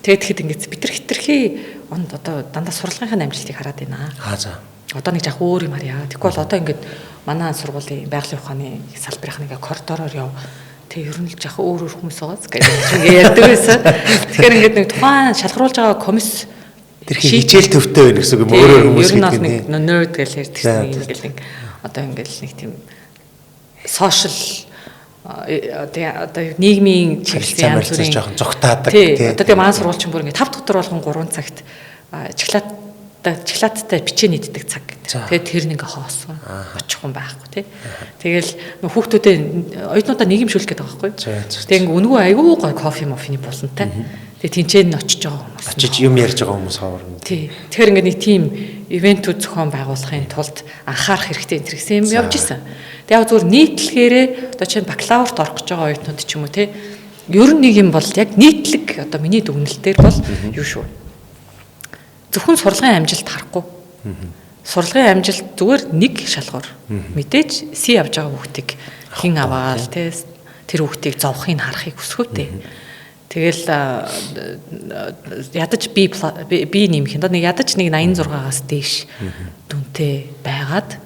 Тэгээд тэгэхэд ингээд бид нар хитрхи онд одоо дандаа сурлагынхаа амжилтыг хараад байна. Аа за. Одоо нэг жах өөр юм харъя. Тэгэхгүй бол одоо ингээд манай сургуулийн байгалийн ухааны салбарын ингээд коридороор яв. Тэг ер нь л жах өөр өөр хүмүүс байгааз гэж ингээд ярьдаг байсан. Тэгэхээр ингээд нэг тухайн шалгаруулж байгаа комисс тэр хичээл төвтэй байна гэсэн үг юм өөр өөр хүмүүс гэдэг нь. Ер нь nerd гэж ярьдаг нэг ингээд нэг одоо ингээд нэг тийм social одоо нийгмийн чиглэлийн янз бүрийн жоохон зугтаадаг тий. Одоо тэгээ манай сургууль чинь бүр ингээд 5 дахь өдөр болгон 3 цагт чиглаад шоколадтай бичээ нийтдэг цаг гэдэг. Тэгээд тэр нэг ингээ хоосон. Очих хүн байхгүй тий. Тэгэл хүүхдүүдээ оюутнуудаа нийгэмшүүлэх гэдэг байгаа байхгүй. Тэгээд ингээ үнэгүй айгүй гой кофе мофины булантай. Тэгээд тэнцэн нь очиж байгаа хүмүүс. Очиж юм ярьж байгаа хүмүүс хооронд. Тий. Тэгэхээр ингээ нэг тийм ивентүүд зохион байгуулахын тулд анхаарах хэрэгтэй энэ гэсэн юм явж исэн. Тэгээд яг зүгээр нийтлэгээрээ одоо чинь бакалаврт орох гэж байгаа оюутнууд ч юм уу тий. Ер нь нэг юм бол яг нийтлэг одоо миний дүгнэлтээр бол юу шүү. Зөвхөн сурлагын амжилт харахгүй. Сурлагын амжилт зүгээр нэг шалгуур. Мэдээж C авж байгаа хүүхдийг хэн аваал тий тэр хүүхдийг зовхыг харахыг хүсэхүүтэй. Тэгэл ядаж B B нэмэх юм да нэг ядаж нэг 86-аас дээш дүнтэй байгаад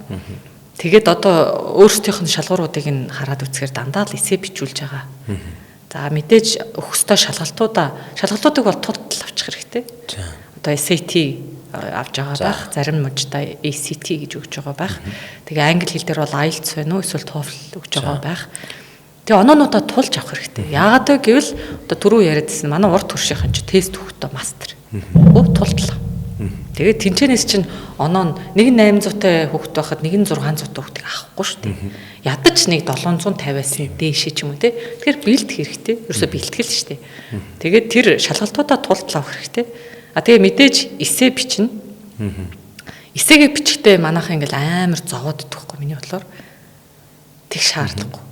тэгээд одоо өөрсдийнх нь шалгууруудыг нь хараад үзэхээр дандаа л эсээ бичүүлж байгаа. За мэдээж өгөх ёстой шалгалтуудыг бол тултал авчих хэрэгтэй. Одоо SAT авч байгаа байх. Зарим мужидаа ACT гэж өгч байгаа байх. Тэгээ англи хэл дээр бол IELTS байна уу эсвэл TOEFL өгч байгаа байх. Тэгээ оноонуудаа тулж авах хэрэгтэй. Яагаад вэ гэвэл одоо түрүү яриадсэн манай урд төршийнхэн чи тест өгөхдөө мастер. Өв тултлаа. Тэгээд тэнчэнээс чинь оноо нь нэг 800-тай хүүхэд байхад нэг нь 600-тай хүүхдийг авахгүй шүү дээ. Ядаж нэг 750-аас дээшээ ч юм уу те. Тэгэхээр бэлдэх хэрэгтэй. Ерөөсө бэлтгэл шүү дээ. Тэгээд тэр шалгалтуудаа тултал авах хэрэгтэй. А тэгээ мэдээж эсээ бичнэ. Эсээгээ бичгтээ манайхан ингээл амар зовоод идэх байхгүй миний бодлоор. Тэг шаардлагагүй.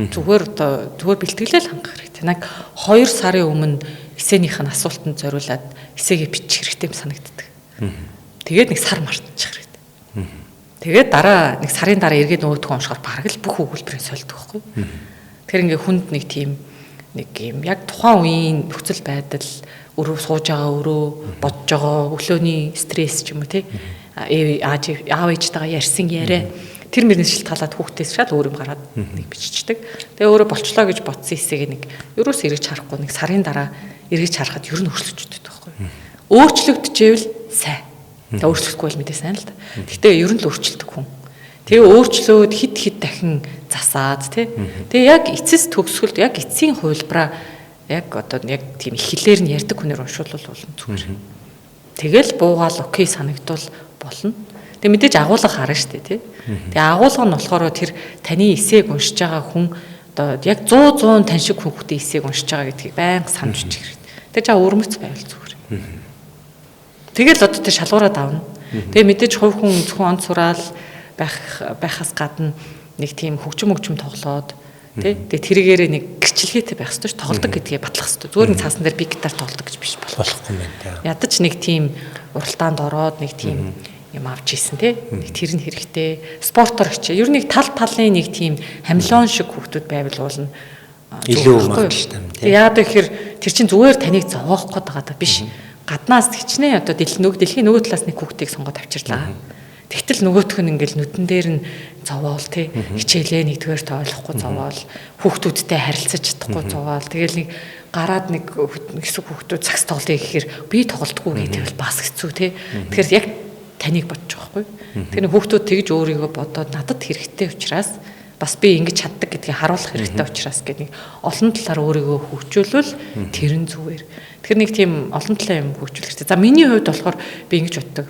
Зүгээр одоо зүгээр бэлтгэлээ л хангах хэрэгтэй. Нэг 2 сарын өмнө эсээнийх нь асуултанд зориулаад эсээгээ бичих хэрэгтэй юм санагддаг. Тэгээд нэг сар мартчих хэрэгтэй. Тэгээд дараа нэг сарын дараа эргээд нөгөөдхөө уншихаар бараг л бүх өгүүлбэрийг сольдог байхгүй. Тэгэхээр ингээ хүнд нэг тийм нэг юм яг тухайн үеийн нөхцөл байдал өрөө сууж байгаа өрөө бодож байгаа өглөөний стресс ч юм уу тий аав ээжтэйгээ ярьсан яриа тэр мөрнөөс шилтгаалаад хүүхдээс шал өөр юм гараад нэг биччихдэг. Тэгээ өөрөө болчлоо гэж бодсон хэсгийг нэг ерөөс эргэж харахгүй нэг сарын дараа эргэж харахад ер нь өөрчлөгддөг байхгүй. Өөрчлөгдөжээвэл сайн. Тэгээ өөрчлөхгүй бол мэдээ сайн л да. Гэхдээ ер нь л өөрчлөлдөг хүн. Тэгээ өөрчлөөд хит хит дахин засаад тий. Тэгээ яг эцэс төгсгөлд яг эцсийн хувилбараа яг одоо яг тийм их хэлээр нь ярьдаг хүнээр уншуулвал болно зүгээр. Тэгэл буугаал окей санагдвал болно. Тэгээ мэдээж агуулга харна шүү дээ тий. Тэгээ агуулга нь болохоор тэр таны эсээг уншиж байгаа хүн одоо яг 100 100 тань шиг хүүхдийн эсээг уншиж байгаа гэдгийг байнга санаж бичих хэрэгтэй. Тэгээ жаа өрмөц байвал зүгээр. Тэгэл одоо тэр шалгуураа давна. Тэгээ мэдээж хувь хүн зөвхөн он сураал байхаас гадна нэг тийм хөгжим тоглоод тий. Тэгээ тэрийгээрээ нэг гэрчлэгээтэй байх хэрэгтэй ш. Тоглодог гэдгээ батлах хэрэгтэй. Зүгээр нэг цаасан дээр би гитар тоглодог гэж биш болохгүй юм байна. Ядаж нэг тийм уралдаанд ороод нэг тийм юм авч ийсэн тий. Нэг тэр нь хэрэгтэй. Спортоор хичээ. Ер нь нэг тал талын нэг тийм хамлон шиг хүүхдүүд байвал уулна илүү магадлалтай юм тий. Яагаад гэхээр тэр чинь зүгээр таныг зовоох гээд байгаа даа биш. Гаднаас хичнээн одоо дэлхийн нөгөө талаас нэг хүүхдийг сонгоод авчирлаа. Тэгтэл нөгөөх нь ингээл нүдэн дээр нь зовоол тий. Хичээлээ нэгдүгээр ойлгохгүй зовоол, хүүхдүүдтэй харилцаж чадахгүй зовоол. Тэгэл нэг гараад нэг хэсэг хүүхдүүд цагс тоглоё гэхээр би тоглодгоо гэдэг бол бас хэцүү тий. Тэгэхээр яг таныг бодож байгаа байхгүй. Тэгэхээр хүүхдүүд тэгж өөрийгөө бодоод надад хэрэгтэй учраас бас би ингэж чаддаг гэдгийг харуулах хэрэгтэй учраас гэдэг нэг олон талаар өөрийгөө хөгжүүлвэл тэр нь зүгээр. Тэгэхээр нэг тийм олон талын юм хөгжүүлэх хэрэгтэй. За миний хувьд болохоор би ингэж боддог.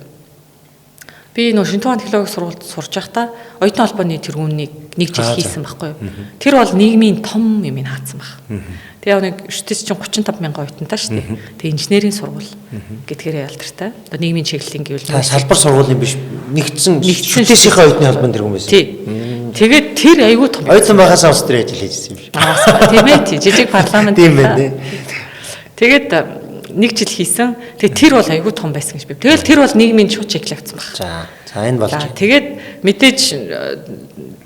Би нөө Шинтуан технологийн сургуульд сурж байхдаа оюутны холбооны тэргүүнийг нэг жил хийсэн байхгүй юу. Тэр бол нийгмийн том юм хаацсан баг. Тэгээ яг нэг шүтэс чинь 35 мянган оюутантай шүү дээ. Тэгээ инженерийн сургууль гэдгээрээ алдартай. Одоо нийгмийн чиглэлийн гэвэл салбар сургуулийн биш нэгдсэн шүтэсийнхээ оюутны холбооны тэргүүн байсан. Тий. Тэгээд тэр айгүй том. Оюутан байхаас улс төрийн ажил хийжсэн юм шиг. Тийм ээ. Тий. Жижиг парламент. Тийм байна. Тэгээд нэг жил хийсэн. Тэгээд тэр бол айгүй том байсан гэж би. Тэгэл тэр бол нийгмийн шууд чиглэл авсан баг. За энэ болж. Тэгээд мэдээж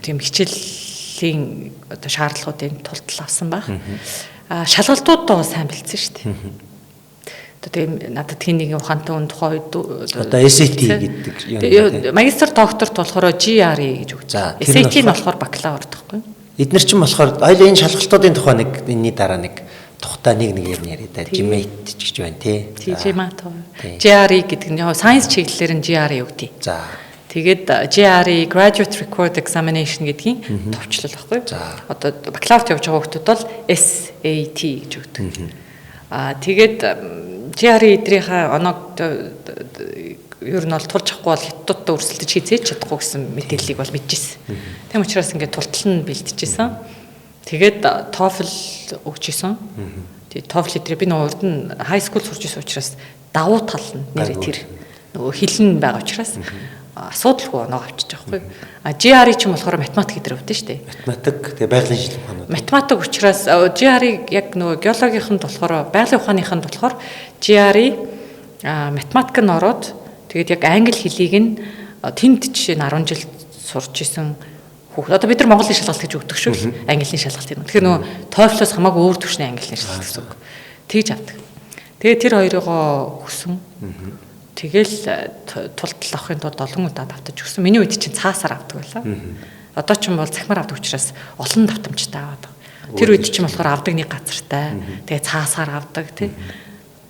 тийм хичээлийн одоо шаардлагуудын тултал авсан баг. А шалгалтууд сайн бэлдсэн шүү дээ. Одоо тийм надад хин нэгэн ухаантай хүн тухайн үед одоо SAT гэдэг юм. Магистр докторт болохоор GRE гэж өгч. SAT нь болохоор бакалавр гэхгүй. Эднэр чинь болохоор хоёул энэ шалгалтуудын тухай нэг энэний дараа нэг тухтай нэг нэгээр нь яриа да. GMAT ч гэж байна тий. Тий, GMAT. GRE гэдэг нь яг science чиглэлээр нь GRE өгдөө. За. Тэгээд GRE Graduate Record Examination гэдгийн товчлол баггүй. Одоо бакалаврт явж байгаа хүмүүс бол SAT гэж өгдөг. Аа тэгээд GRE эдрийнхаа оноог ер нь бол тулж авахгүй бол хятадтай өрсөлдөж хизээж чадахгүй гэсэн мэдээллийг бол мэдчихсэн. Тийм учраас ингээд тултал нь бэлтжижсэн. Тэгээд TOEFL өгч исэн. Тэгээд TOEFL эдрээ би нөгөө урд нь high school сурч исэн учраас давуу тал нь нэрээ тэр нөгөө хилэн байгаа учраас асуудалгүй оноо авчиж байгаа байхгүй. А GRE ч юм болохоор математик эдэр өвдөн шүү дээ. Математик тэгээ байгалийн шинжилгээ ухаанууд. Математик учраас GRE яг нөгөө геологийнхынд болохоор байгалийн ухааныханд болохоор GRE математик нь ороод тэгээд яг англи хэлийг нь тэнд жишээ нь 10 жил сурч исэн хүүхэд. Одоо бид нар монголын шалгалт гэж өгдөг шүү л английн шалгалт юм. Тэгэхээр нөгөө TOEFL-оос хамаагүй өөр түвшний английн шалгалт гэсэн үг. Тэгж авдаг. Тэгээд тэр хоёрыгоо хүсэн. Тэгэл тултал авахын тулд олон удаа давтаж өгсөн. Миний үед чинь цаасаар авдаг байлаа. Одоо ч юм бол цахимаар авдаг учраас олон давтамжтай аваад байгаа. Тэр үед чинь болохоор авдаг нэг газартай. Тэгээ цаасаар авдаг тий.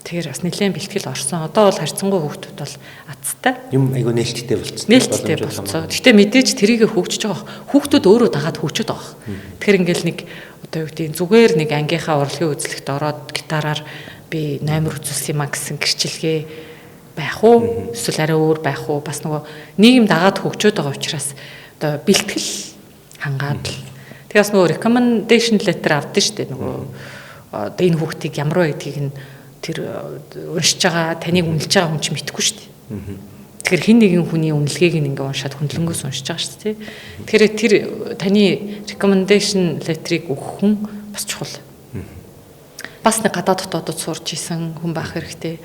Тэгэхээр бас нэлээд бэлтгэл орсон. Одоо бол харьцангуй хүүхдүүд бол азтай. Юм айгу нээлттэй болцсон. Нээлттэй болцсон. Гэхдээ мэдээж тэрийгэ хөгжиж байгаа. Хүүхдүүд өөрөө дагаад хөгжөд байгаа. Тэгэхээр ингээл нэг одоо юу гэдэг зүгээр нэг ангийнхаа урлагийн үзлэгт ороод гитараар би номер үзүүлсэн юм а гэсэн гэрчилгээ байх уу? Эсвэл арай өөр байх уу? Бас нөгөө нийгэм дагаад хөгжөөд байгаа учраас одоо бэлтгэл хангаад л. Тэгээ бас нөгөө recommendation letter авдсан шүү дээ. Нөгөө одоо энэ хүүхдийг ямар вэ гэдгийг нь тэр уншиж байгаа, таныг үнэлж байгаа хүн чинь мэдэхгүй шүү дээ. Тэгэхээр хэн нэгэн хүний үнэлгээг нь ингээ уншаад хүндлэнгөөс уншиж байгаа шүү дээ. Тэгэхээр тэр таны recommendation letter-ыг өгөх хүн бас чухал. Бас нэг гадаад дотоодод сурч исэн хүн байх хэрэгтэй.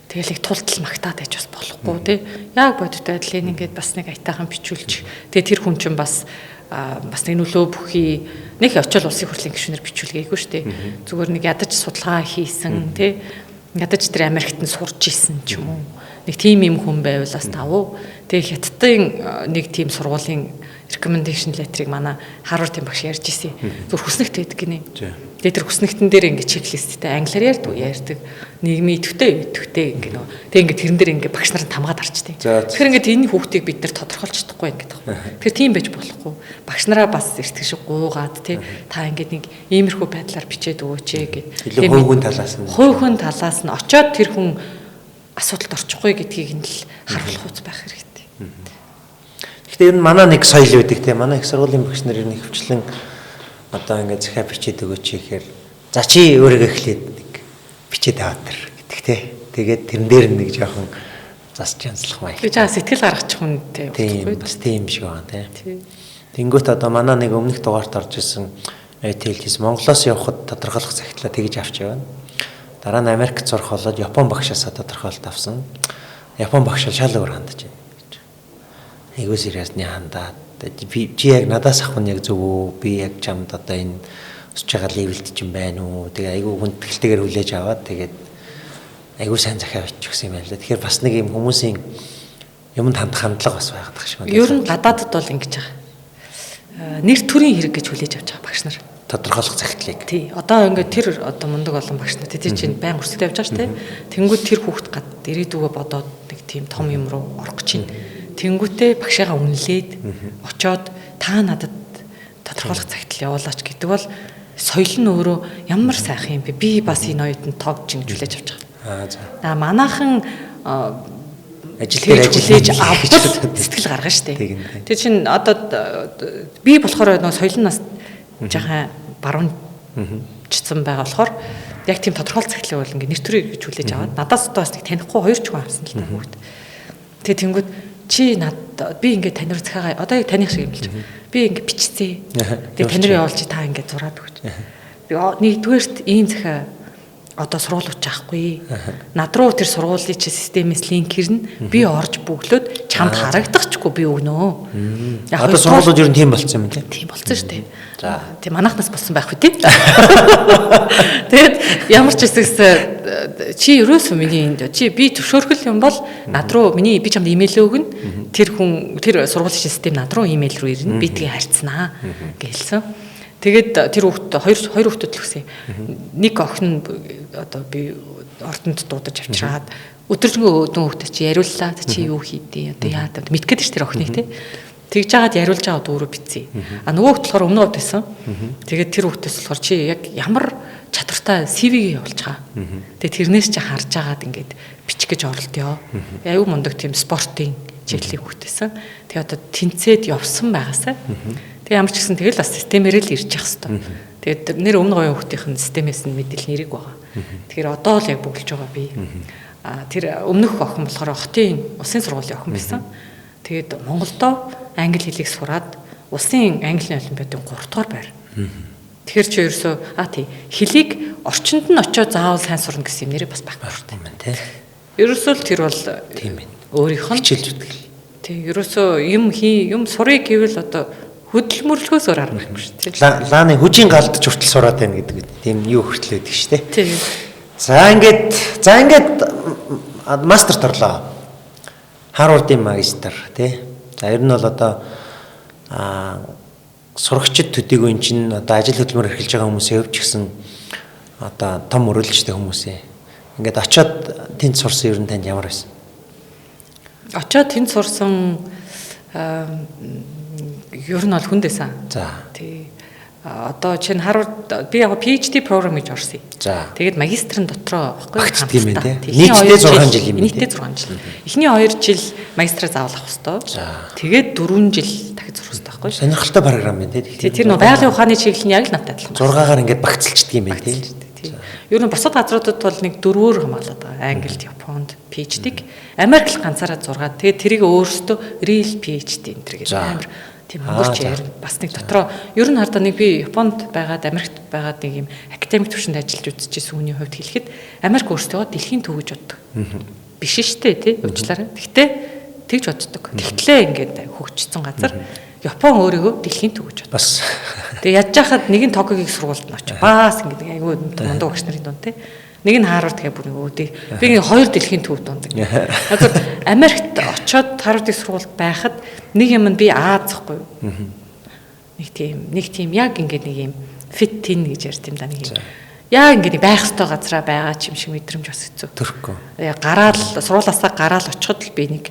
Тэгэл их тултал магтаад байж бас болохгүй тий. Яг бодит байдлыг ингээд бас нэг аятайхан бичүүлж. Тэгээ тэр хүн чинь бас бас нэг нөлөө бүхий нэг очиод улсын хурлын гишүүнээр бичүүлгээгүй шүү дээ. Зүгээр нэг ядаж судалгаа хийсэн тий. Ядаж тэр Америкт нь сурч исэн ч юм уу. Нэг тийм юм хүн байвал бас давуу. Тэгээ хятадын нэг тийм сургуулийн recommendation letter-ыг манай Harvard-ын багш ярьж исэн. Зүгээр хүснэгт байдаг гинэ. Тэгээ тэр хүснэгтэн дээр ингээ checklist тэй англиар ярьдаг, ярьдаг. Нийгмийн идэвхтэй, идэвхтэй ингээ нөө. Тэгээ ингээ тэрэн дээр ингээ багш нар нь тамгаад харчтэй. Тэгэхээр ингээ энэ хүүхдийг бид нар тодорхойлж чадахгүй ингээ таах. Тэгэхээр тийм байж болохгүй. Багш нараа бас эртгэн шиг гуугаад тий та ингээ нэг иймэрхүү байдлаар бичээд өгөөч гэд. Илүү хувь хүн талаас нь. Хувь хүн талаас нь очиод тэр хүн асуудалд орчихгүй гэдгийг нь л харуулах үз байх хэрэгтэй. Гэхдээ ер нь манай нэг соёл байдаг те. Манай их сургуулийн багш нар ер нь ихэвчлэн одоо ингээд захиа бичээд өгөөч гэхээр за чи өөрийгөө эхлээд нэг бичээд аваад тэр гэдэг те. Тэгээд тэрэн дээр нэг жоохон зас чанслах маяг. Би жаа сэтгэл гаргачих хүнтэй утгагүй. Бас тийм шиг байгаа те. Тэнгүүт одоо манай нэг өмнөх дугаарт орж исэн хэлжсэн Монголоос явхад тодорхойлох захидлаа тэгж авч явна. Дараа нь Америкт сурах болоод Япон багшаасаа тодорхойлолт авсан. Япон багш шал өөр хандаж байна гэж. Айгуу сериусны хандаад би чи яг надаас авах нь яг зөв үү? Би яг чамд одоо энэ өсөж байгаа level д чинь байна уу? Тэгээ айгуу хүндэтгэлтэйгээр хүлээж аваад тэгээд айгуу сайн захиа бичих юм байна л да. Тэгэхээр бас нэг юм хүмүүсийн юмд хандах хандлага бас байгаад байгаа шиг байна. Ер нь гадаадд бол ингэж байгаа. Нэр төрийн хэрэг гэж хүлээж авч байгаа багш нар. Тодорхойлох захидлыг. Тий. Одоо ингээд тэр одоо мундаг олон багш нар тий чинь байн өрсөлдөж явж байгаа шүү дээ. Тэнгүүд тэр хүүхд гад ирээдүгөө бодоод нэг тийм том юм руу орох гэж байна. Тэнгүүтээ багшаагаа үнэлээд очоод та надад тодорхойлох захидал явуулаач гэдэг бол соёл нь өөрөө ямар сайхан юм бэ? Би бас энэ оюутанд тоогч ингэж хүлээж авч байгаа. Аа за. Аа манайхан ажил дээр хүлээж авбал сэтгэл гаргана шүү дээ. Тэр чинь одоо би болохоор нөгөө соёл нь бас жаахан баруунчсан байгаа болохоор яг тийм тодорхойлох захидлыг бол ингээ нэр төрийг гэж хүлээж аваад надаас одоо бас нэг танихгүй хоёр ч хүн авсан л та хүүхэд. Тэгээ тэнгүүд чи над би ингээ тань руу захиагаа одоо яг таних шиг юм л чи. Би ингээ бичсэн. Тэгээ тань руу явуулчих та ингээ зураад өгч. Би нэгдүгээрт ийм захиа одоо сургууль авахгүй. Над руу тэр сургуулийн чи системээс линк хэрнэ. Би орж бөглөөд чамд харагдахчгүй би өгнө. Яг одоо сургуулиуд ер нь тийм болцсон юм тий. Тийм болцсон шүү дээ. За. Тийм манайхнаас болсон байх үү тий. Тэгээд ямар ч хэсэгс чи ерөөсөө миний энд чи би зөвшөөрөх юм бол над руу миний би чамд имэйл өгнө. Тэр хүн тэр сургуулийн систем над руу имэйл рүү ирнэ. Би тгийг харьцнаа гэлсэн. Тэгээд тэр хүүхд хоёр хүүхдэд л өгсөн. Нэг охин одоо би ордонд дуудаж авчираад өдөржингөө өдөн хүүхдээ чи яриуллаа. Чи юу хийдیں۔ Одоо яа мэдэх гээд ш тэр охиныг те. Тэгж жагаад яриулж байгаа өөрөө бицээ. А нөгөө хүүхд болохоор өмнө хувьд байсан. Тэгээд тэр хүүхдээс болохоор чи яг ямар чадвартай тустай CV-г явуулчихаа. Тэгээ тэрнээс чи харж агаад ингээд бичих гэж оролдъё. Аюу мундаг тийм спортын чиглэлийн хүүхдээсэн. Тэгээ одоо тэнцээд явсан байгаасаа. Тэгээ ямар ч гэсэн тэгэл бас системээр л ирж явах хэвээр. Тэгээд нэр өмнө гоён хүүхдийнх нь системээс нь мэдээлэл нэрэг байгаа. Тэгэхээр одоо л яг бөглөж байгаа би. Тэр өмнөх охин болохоор хотын улсын сургуулийн охин байсан. Тэгээд Монголдо англи хэлийг сураад улсын английн олимпиадын 3 дугаар байр. Тэгэхээр чи ерөөсөө тий хэлийг орчинд нь очиод заавал сайн сурна гэсэн юм нэрээ бас байхгүй шүү дээ. Тий. Ерөөсөө л тэр бол тийм байна. Өөрийнх нь хичээлж үздэг. Тий, ерөөсөө юм хий, юм сурыг гэвэл одоо хөдөлмөрлөхөөс өөр арга байхгүй шүү дээ. Лааны хүжин галдж хүртэл сураад байна гэдэг тийм юу хүртэл байдаг шүү дээ. Тий. За ингээд мастерт орлоо. Харвардын магистр тий. За ер нь бол одоо сурагчид төдийгүй эн чинь одоо ажил хөдөлмөр эрхэлж байгаа хүмүүсээ өвч гисэн одоо том мөрөөлжтэй хүмүүсээ. Ингээд очиод тэнд сурсан ер нь танд ямар байсан? Очиод тэнд сурсан ер нь бол хүндээсэн. За. Тий. Одоо чинь Харвард би яг PhD program гэж орсон. За. Тэгээд магистрын дотроо баггүй хамтдаа. Нийтдээ 6 жил юм. Нийтдээ 6 жил. Эхний 2 жил магистраа заавал авах ёстой. За. Тэгээд 4 жил дахиж сурах ёстой байхгүй. Сонирхолтой програм байна тий. Тэр нөө байгалийн ухааны чиглэл нь яг л надад адилхан. 6-гаар ингээд багцлчдаг юм байна тий. Ер нь бусад газруудад бол нэг 4-өөр хамгаалаад байгаа. Англид, Японд PhD-г, Америк л ганцаараа 6. Тэгээд тэрийг өөрсдөө real PhD энэ төр гэж амар тийм өнгөрч ярина. Бас нэг дотроо ер нь хардаа нэг би Японд байгаад Америкт байгаад нэг юм академик түвшинд ажиллаж үзчихсэн хүний хувьд хэлэхэд Америк өөрсдөө дэлхийн төв гэж боддог. Биш штэ тий уучлаарай. Гэхдээ тэгж боддог. Тэгтлээ ингээд хөгжсөн газар Япон өөрийгөө дэлхийн төв гэж боддог. Бас. Тэгээ ядж хахад нэг нь Токиогийн сургуульд нь очив. Бас ингээд айгүй мундаг багш нарын дунд тий. Нэг нь Харвард гэх бүр өөдөө. Би нэг хоёр дэлхийн төв дунд. Яг Америкт очиод Харвардын сургуульд байхад нэг юм нь би Аз захгүй юу. Нэг тийм яг ингээд нэг юм fit tin гэж ярьд юм да нэг юм. Яг ингээд байх ёстой газараа байгаа ч юм шиг мэдрэмж бас хэцүү. Төрөхгүй. Яг гараал сургуулаасаа гараал очиход л би нэг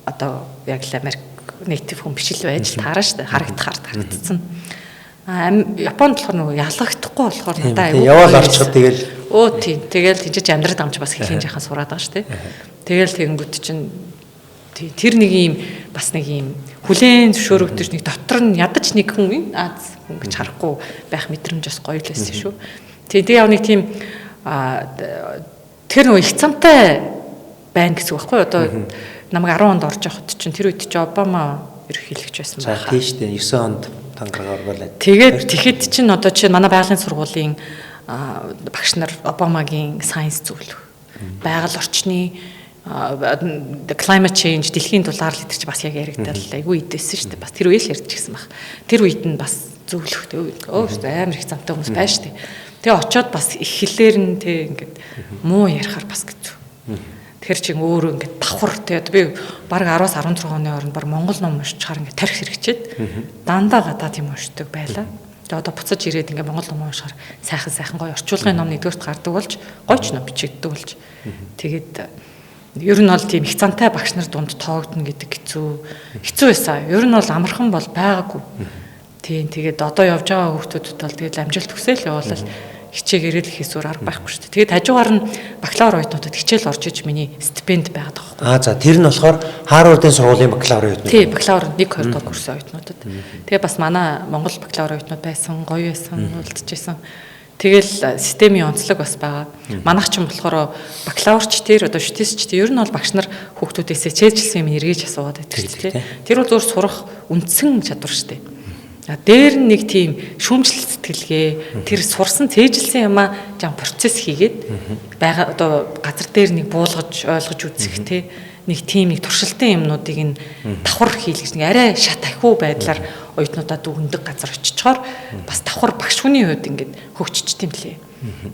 одоо яг л Америк native хүн биш л байж таараа штэ харагдахаар харагдсан. Японд болохоор нөгөө ялгагдахгүй болохоор надаа айгүй яваал орчиход тэгэл өө тийм тэгэл тийч амьдрал амч бас хэлхийн жаахан сураад байгаа штэ. Тэгэл тэгэнгүүт чинь тэр нэг юм бас нэг юм хүлээн зөвшөөрөгдөж нэг дотор нь ядаж нэг хүн Аз хүн гэж харахгүй байх мэдрэмж бас гоё л байсан шүү. Тэгээ яг нэг тийм тэр нөгөө их цамтай байна гэсэн үг байхгүй юу? Одоо намайг 10 онд орж явахад чинь тэр үед чи Обама ерөнхийлөгч байсан байна. За тийм шүү дээ 9 онд тангараг оруулаад. Тэгээд тэгэхэд чинь одоо чинь манай байгалийн сургуулийн багш нар Обамагийн science зөвлөх, байгаль орчны climate change дэлхийн дулаарлал гэдэг чинь бас яг яригдал айгүй идэсэн шүү дээ. Бас тэр үеэл ярьж гисэн баг. Тэр үед нь бас зөвлөх өө амар их замтай хүмүүс байна шүү дээ. Тэгээ очиод бас их хэлээр нь тэг ингээд муу ярихаар бас хэцүү. Тэр чинь өөрөө ингээд давхар тэгээд би баг 10-аас 16 оны хооронд баг монгол ном уншчихаар ингээд тарих хэрэгчээд дандаа гадаад юм уншдаг байлаа. Тэгээ одоо буцаж ирээд ингээд монгол ном уншихаар сайхан сайхан гоё орчуулгын ном нэгдүгээрт гардаг болж гойч ном бичигддэг болж тэгээд ер нь бол тийм их цантай багш нар дунд тоогдно гэдэг хэцүү байсан. Ер нь бол амархан бол байгаагүй. Тийм тэгээд одоо явж байгаа хүүхдүүдэд бол тэгээд амжилт хүсэл явуулал хичээгээрээ л хийх зур арга байхгүй шүү дээ. Тэгээд хажуугаар нь бакалавр оюутнуудад хичээл орж иж миний стипенд байгаад байгаа байхгүй. Аа за тэр нь болохоор Харвардын сургуулийн бакалавр оюутнууд. Тий, бакалавр 1 2 дугаар курсын оюутнуудад. Тэгээ бас манай Монгол бакалавр оюутнууд байсан, гоё байсан, уулзчихсан. Тэгэл системийн онцлог бас байгаа. Манайх ч юм болохоор бакалаврч тэр одоо шүтээсч тэр ер нь бол багш нар хүүхдүүдээсээ чэйжилсэн юм эргэж асуугаад байдаг шүү дээ. Тэр бол зөвхөн сурах үндсэн чадвар шүү дээ. Дээр нь нэг тийм шүүмжлэл сэтгэлгээ тэр сурсан цээжилсэн юмаа жан процесс хийгээд байгаа одоо газар дээр нэг буулгаж ойлгож үзэх те нэг тийм нэг туршилтын юмнуудыг нь давхар хийлгэж нэг арай шат ахиу байдлаар оюутнуудаа дүгндэг газар очичоор бас давхар багш хүний хувьд ингээд хөгжчихдөг юм лээ.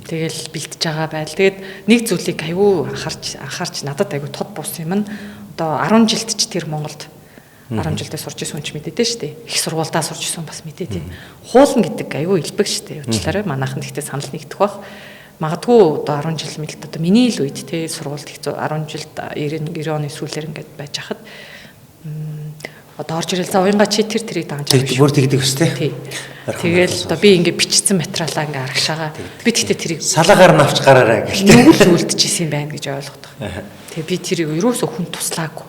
Тэгэл бэлтэж байгаа байл. Тэгээд нэг зүйлийг аюу анхаарч надад аюу тод буусан юм нь одоо 10 жилд ч тэр Монголд 10 жилдээ сурч исэн хүн ч мэдээдэй шүү дээ. Их сургуульдаа сурч исэн бас мэдээ тийм. Хуулна гэдэг аюу элбэг шүү дээ. Уучлаарай. Манайхан гэхдээ санал нэгдэх бах. Магадгүй одоо 10 жил мэлт одоо миний л үед те сургуульд их 10 жилд 90 оны сүүлээр ингээд байж хахад Одоо орж ирэл, за уянга чи тэр тэрийг дагаж авах. Бүр тэгдэг өстэй. Тий. Тэгэл одоо би ингээ бичсэн материалаа ингээ арагшаага. Би тэгтээ тэрийг салаагаар нь авч гараарай гэл нүгэл үлдчихсэн юм байна гэж ойлгодог. Тэгээ би тэрийг ерөөсөө хүн туслаагүй.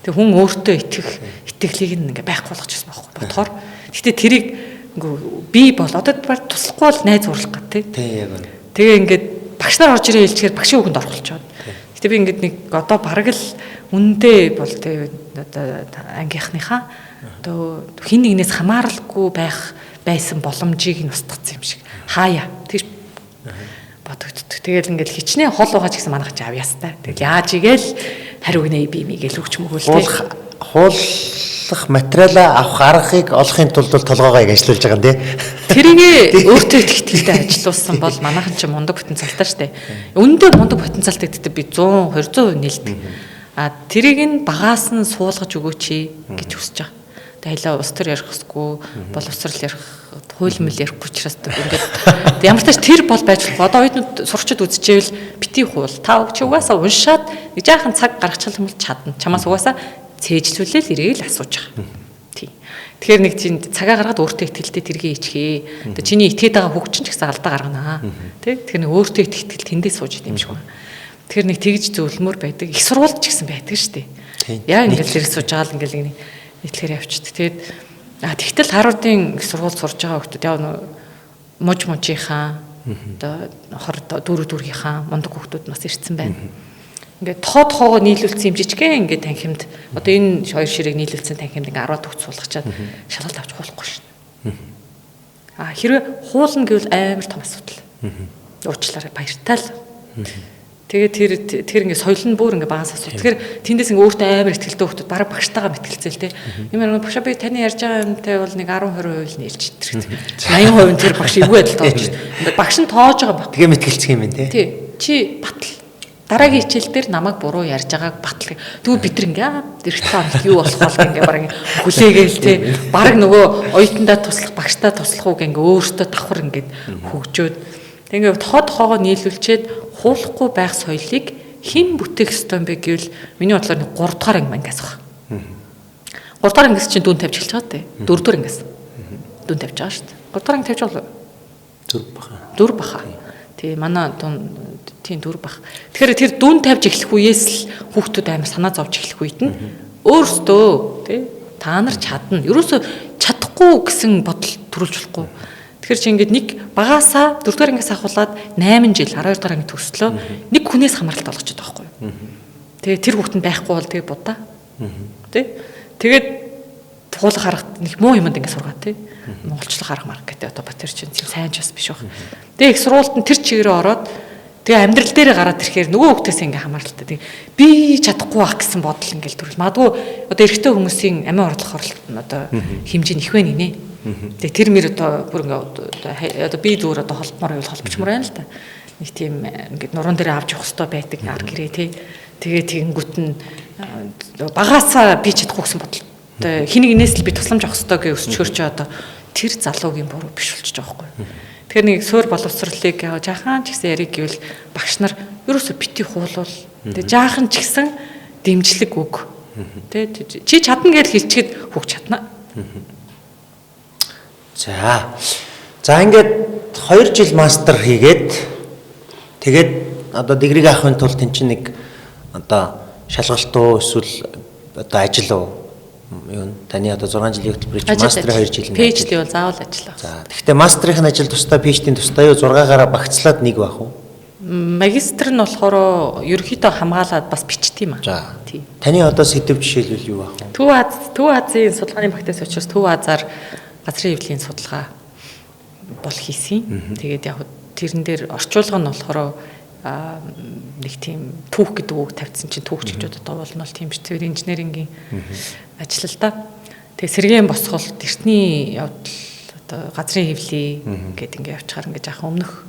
Тэгээ хүн өөртөө итгэх итгэлийг нь ингээ байхгүй болгочихсон байхгүй бодохоор. Гэтэ тэрийг ингээ би бол одоо баг туслахгүй бол найз уурлах гат тий. Тий яг үнэ. Тэгээ ингээд багш нар орж ирээ хэлчихээр багшийн үгэнд орхолчоод. Гэтэ би ингээд нэг одоо бараг л үндэ бол тий одоо ангийнхныхаа одоо хин нэгнээс хамааралгүй байх байсан боломжийг нь устгацсан юм шиг. Хаяа тэгж бодогддог. Тэгэл ингээд хичнээн хол байгаа ч гэсэн манайх ч авьяастай. Тэгэл яаж игээл хариу гинэ би мигээл өгч мөгөөл тий. Хуулах материалаа авах аргыг олохын тулд бол толгоогоо яг ажиллуулж байгаа юм тий. Тэрийг өөртөө ихтэй ажилуулсан бол манайхан ч мундаг потенциалтай штэ. Өндөө мундаг потенциалтай гэдэгт би 100 200% нийлдэг. А тэрийг нь багаас нь суулгаж өгөөч гэж хүсэж байгаа. Тэгээ хайлаа улс төр ярих хэсгүй, боловсрал ярих, хууль мөл ярихгүй учраас ингээд ямар ч тач тэр бол байж болохгүй. Одоо оюутнууд сурчид үзчихвэл бити хуул. Та чи угаасаа уншаад нэг жаахан цаг гаргачих юм бол чадна. Чамаас угаасаа цээжлүүлэл ирээл асууж байгаа. Тий. Тэгэхээр нэг чинь цагаа гаргаад өөртөө ихтгэлтэй тэргээ ичхээ. Одоо чиний итгээд байгаа хүүхд чинь ч гэсэн алдаа гарганаа. Тий. Тэгэхээр нэг өөртөө итгэл тэндээ сууж идэм шиг байна. Тэгэхээр нэг тэгж зөвлөмөр байдаг. Их сургуульд ч гэсэн байдаг шүү дээ. Яа ингээл зэрэг сууж байгаа л ингээл нэг нийтлэхээр явчихдаг. Тэгээд тэгтэл Харвардын их сургуульд сурж байгаа хүмүүс яа муж мужийнхаа одоо 24 дүүргийнхаа мундаг хүмүүс бас ирсэн байна. Ингээд тоо тоогоо нийлүүлсэн юм жижигхэн ингээд танхимд одоо энэ хоёр ширээг нийлүүлсэн танхимд ингээд 10 төгс суулгачаад шалгалт авч хуулахгүй шин. А хэрвээ хуулна гэвэл амар том асуудал. Уучлаарай баяртай л. Тэгээ тэр ингээд соёл нь бүр ингээд багаас асуу. Тэгэхээр тэндээс ингээд өөртөө амар ихтгэлтэй хүмүүс бараг багштайгаа мэтгэлцээл те. Юм аа багшаа би таны ярьж байгаа юмтай бол нэг 10 20% л нийлж итгэв. 80% нь тэр багш эвгүй байдалд орж ирсэн. Багш нь тоож байгаа баг. Тэгээ мэтгэлцэх юм байна те. Тий. Чи батал. Дараагийн хичээл дээр намайг буруу ярьж байгааг батал. Тэгвэл бид нар ингээд эх 7 хоногт юу болох бол ингээд бараг хүлээгээл те. Бараг нөгөө оюутандаа туслах, багштаа туслах уу гэнгээ өөртөө давхар ингээд хөгжөөд тэг ингээд тоо тоогоо нийлүүлчихэд хуулахгүй байх соёлыг хэн бүтээх ёстой юм бэ гэвэл миний бодлоор нэг 3 дугаар анги ангиас баг. 3 дугаар ангиас чинь дүн тавьж эхэлж байгаа те. 4 дугаар ангиас дүн тавьж байгаа шүү дээ. 3 дугаар анги тавьж байгаа. 4 баха. 4 баха. Тий манай тийм 4 бах. Тэгэхээр тэр дүн тавьж эхлэх үеэс л хүүхдүүд амар санаа зовж эхлэх үед нь өөрсдөө тий та нар чадна. Ерөөсө чадахгүй гэсэн бодол төрүүлж болохгүй. Тэгэхээр чи ингээд нэг багаасаа 4 дугаар ангиас ахуулаад 8 жил 12 дугаар анги төгслөө. Нэг хүнээс хамааралтай болгочиход байгаа байхгүй юу. Тэгээ тэр хүүхэд нь байхгүй бол тэгээ будаа. Тэ? Тэгээд хуулах арга нэг муу юмд ингээд сургаа тий. Монголчлох арга марга гэдэг одоо Батэр чинь сайн ч бас биш баг. Тэгээ их сургуульд нь тэр чигээрээ ороод тэгээ амьдрал дээрээ гараад ирэхээр нөгөө хүүхдээс ингээ хамааралтай. Тэгээ би чадахгүй байх гэсэн бодол ингээл төрөл. Магадгүй одоо эрэгтэй хүмүүсийн амиа орлох оролт нь одоо хэмжээ нь их вэ гинэ. Тэгээ тэр мэр одоо бүр ингээ одоо би зүгээр одоо холбомор байвал холбочмор байна л та. Нэг тийм ингээд нуруунд дээр авч явах хэрэгтэй байдаг ар гэрээ тий. Тэгээ тэгэнгүүт нь багаасаа би чадахгүй гэсэн бодол. Одоо хин нэгнээс л би тусламж авах хэрэгтэй гэж өсчгөр чи одоо тэр залуугийн буруу биш болчих жоох байхгүй. Тэгэхээр нэг суур боловсролыг жаахан ч гэсэн яриг гэвэл багш нар ерөөсө бити хуулвал тэгээ жаахан ч гэсэн дэмжлэг өг. Тэ чи чадна гэж хэлчихэд хүүхд чадна. За. За ингээд 2 жил мастер хийгээд тэгээд одоо дигрийг авахын тулд тэн чинь нэг одоо шалгалт уу эсвэл одоо ажил уу юу таны одоо 6 жилийн хөтөлбөрийн мастрын 2 жилийн PhD бол заавал ажиллах. За тэгэхдээ мастрын ажил тусдаа PhD-ийн тусдаа юу 6-аараа багцлаад нэг байх уу? Магистр нь болохоор ерөнхийдөө хамгаалаад бас бичдэг юм аа. За. Тий. Таны одоо сэдэв жишээлбэл юу байх вэ? Төв Азийн судалгааны багтаас учраас Төв Азаар газрын хэвлэлийн судалгаа бол хийсэн. Тэгээд яг тэрэн дээр орчуулга нь болохоор нэг тийм түүх гэдэг үг тавьсан чинь түүхч гэж одоо болно л тийм биш. Тэр инженерингийн ажил л да. Тэгээ сэргээн босголт эртний явдал одоо газрын хэвлий гэдэг ингээ явчихаар ингээ жаахан өмнөх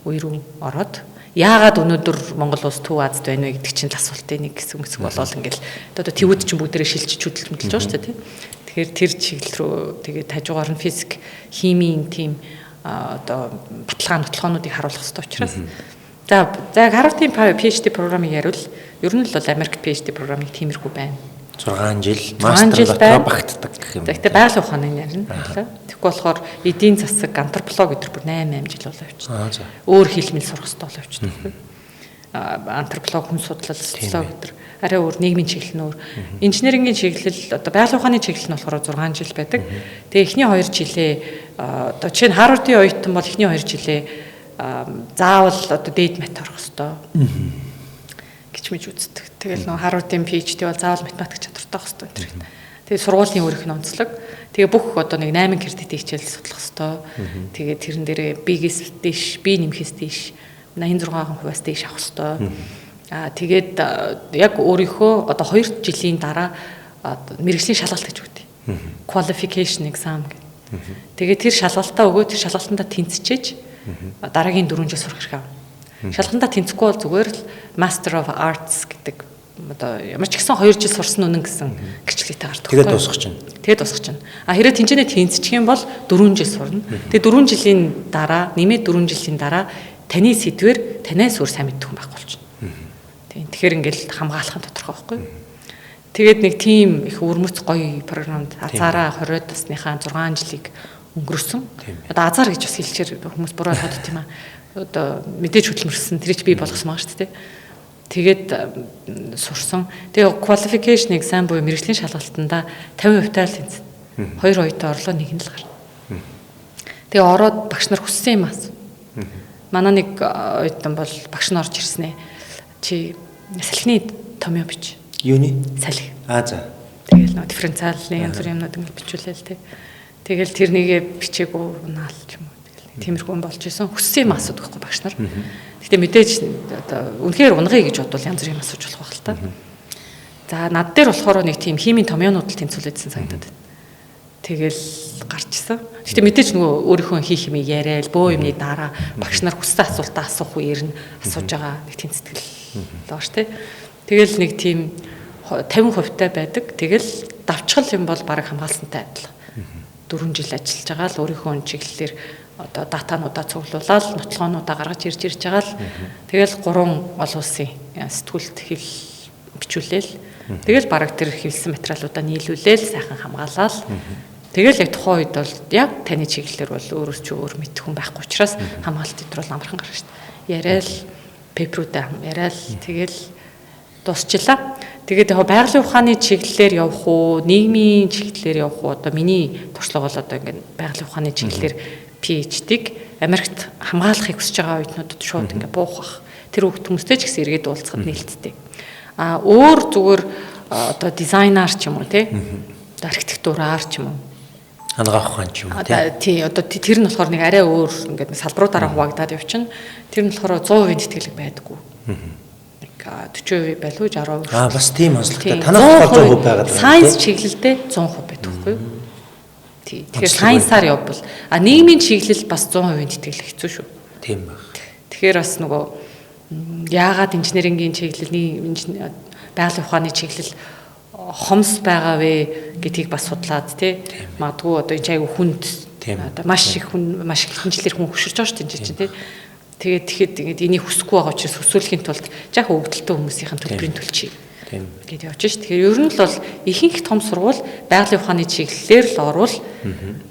үе рүү ороод яагаад өнөөдөр Монгол улс Төв Азид байна вэ гэдэг чинь л асуултын нэг хэсэг мэсэг болоод ингээл одоо тэвүүд чинь бүгдээрээ шилжиж хөдөлж мөдөлж байгаа шүү дээ тий. Тэгэхээр тэр чиглэл рүү тэгээд хажуугаар нь физик, химийн тийм одоо баталгаа нотлохоонуудыг харуулах хэрэгтэй учраас. За Харвардын PhD програмыг яриул ер нь л бол Америкт PhD програмыг тиймэрхүү байна. 6 жил мастер дотороо багтдаг гэх юм. Гэхдээ байгалийн ухааны ярина. Тэгэхгүй болохоор эдийн засаг, антропологи гэдэг бүр 8 жил болоо явчихна. Өөр хэл мэл сурах хэрэгтэй болоо явчихна. Антрополог, хүн судлал, социологи гэдэг арай өөр, нийгмийн чиглэл нь өөр. Инженерингийн чиглэл одоо байгалийн ухааны чиглэл нь болохоор 6 жил байдаг. Тэгээ эхний 2 жилээ одоо жишээ нь Харвардын оюутан бол эхний 2 жилээ заавал одоо дээд мат орох хэвээр гэж мэж үздэг. Тэгэл нөгөө Харвардын PhD бол заавал математик чадвартай байх хэвээр энэ. Тэгээ сургуулийн өөрийнх нь онцлог. Тэгээ бүх одоо нэг 8 кредитийн хичээл судлах хэвээр. Тэгээ тэрэн дээрээ B-гээс дээш, B нэмэхээс дээш 86%-аас дээш авах хэвээр. Аа тэгээд яг өөрийнхөө одоо 2 жилийн дараа мэргэжлийн шалгалт гэж өгдөг. Qualification exam гэх. Тэгээд тэр шалгалтаа өгөө, тэр шалгалтандаа тэнцчихэж дараагийн 4 жил сурах хэрэг авна. Шалгалтандаа тэнцэхгүй бол зүгээр л Master of Arts гэдэг одоо ямар ч гэсэн 2 жил сурсан үнэн гэсэн гэрчлэгтэй гардаг. Тэгээд дуусгах чинь. Тэгээд дуусгах чинь. А хэрэг тэнцэнэ тэнцчих юм бол 4 жил сурна. Тэгээд 4 жилийн дараа, нэмээд 4 жилийн дараа таны сэдвэр танаас өөр сайн мэддэг хүн байхгүй болчихно. Тэгэхээр ингээл хамгаалах нь тодорхой байхгүй. Тэгээд нэг тийм их өвөрмөц гоё програмд азаараа 20 насныхаа 6 жилийг өнгөрсөн. Одоо азар гэж бас хэлчихээр хүмүүс буруу ойлгоод тийм аа. Одоо мэдээж хөдөлмөрсөн, тэр чи бий болгосон байгаа шүү дээ. Тэгээд сурсан. Тэгээ qualification exam буюу мэргэжлийн шалгалтанда 50% таа л тэнцэн. 2 оюутан орлоо, нэг нь л гарна. Тэгээ ороод багш нар хүссэн юм аас. Манай нэг оюутан бол багш нь орж ирсэн ээ. Чи салхины томьёо бич. Юуны? Салхи. Аа за. Тэгэл нөө дифференциалын янз бүрийн юмнууд ингээд бичүүлээл тэ. Тэгэл тэрнийгээ бичээгүй унаал ч юм уу. Тэгэл тиймэрхүү юм болж исэн. Хүссэн юм асуудаг байхгүй багш нар. Гэтэ мэдээж одоо үнэхээр унгая гэж бодвол янз бүрийн юм асууж болох байх л та. За над дээр болохоор нэг тийм химийн томьёонууд л тэнцвүүлээдсэн санагдаад байна. Тэгэл гарчсан. Гэтэ мэдээж нөгөө өөрийнхөө хийх юмыг яриад бөө юмны дараа багш нар хүссэн асуултаа асуух үеэр нь асууж байгаа нэг тийм сэтгэл байгаа ш тэ. Тэгэл нэг тийм 50% таа байдаг. Тэгэл давчгал юм бол бараг хамгаалсантай адилхан. 4 жил ажиллаж байгаа л өөрийнхөө чиглэлээр одоо датануудаа цуглуулаад нотлогоонуудаа гаргаж ирж байгаа л тэгэл 3 олон улсын сэтгүүлд хэл бичүүлээл тэгэл бараг тэр хэвлсэн материалуудаа нийлүүлээл сайхан хамгаалаад тэгэл яг тухайн үед бол яг таны чиглэлээр бол өөрөөс чи өөр мэдэх хүн байхгүй учраас хамгаалалт өдр бол амархан гарна шүү дээ. Яриад пейперүүдээ яриад тэгэл дуусчлаа. Тэгээд яг байгалийн ухааны чиглэлээр явах уу, нийгмийн чиглэлээр явах уу? Одоо миний туршлага бол одоо ингээд байгалийн ухааны чиглэлээр PhD-г Америкт хамгаалахыг хүсэж байгаа оюутнуудад шууд ингээд буух бах. Тэр хүмүүстэй ч гэсэн эргээд уулзахад нээлттэй. А өөр зүгээр одоо дизайнер ч юм уу тий, архитектураар ч юм уу, анагаах ухаан ч юм уу тий. Тий, одоо тэр нь болохоор нэг арай өөр ингээд салбаруудаараа хуваагдаад явчихна. Тэр нь болохоор 100% тэтгэлэг байдаггүй. Нэг 40% байлуу 60%. Аа бас тийм онцлогтой. Танах болохоор 100% байгаад байна. Сайенс чиглэлдээ 100% байдаг байхгүй юу? Тий. Тэгэхээр сайенсаар явбал а нийгмийн чиглэл бас 100% тэтгэлэг хэцүү шүү. Тийм баг. Тэгэхээр бас нөгөө яагаад инженерингийн чиглэл, байгалийн ухааны чиглэл хомс байгаа вэ гэдгийг бас судлаад тий. Магадгүй одоо энэ айгүй хүнд одоо маш их хүн маш их хэмжлэр хүн хөшөрч байгаа шүү дээ энэ чинь тий. Тэгээд тэгэхэд ингээд энийг хүсэхгүй байгаа учраас хүсүүлэхийн тулд жаахан өвдөлтөө хүмүүсийн төлбөрийг төлчихье. Тийм. Гэт явж ш. Тэгэхээр ер нь л бол ихэнх том сургууль байгалийн ухааны чиглэлээр л орвол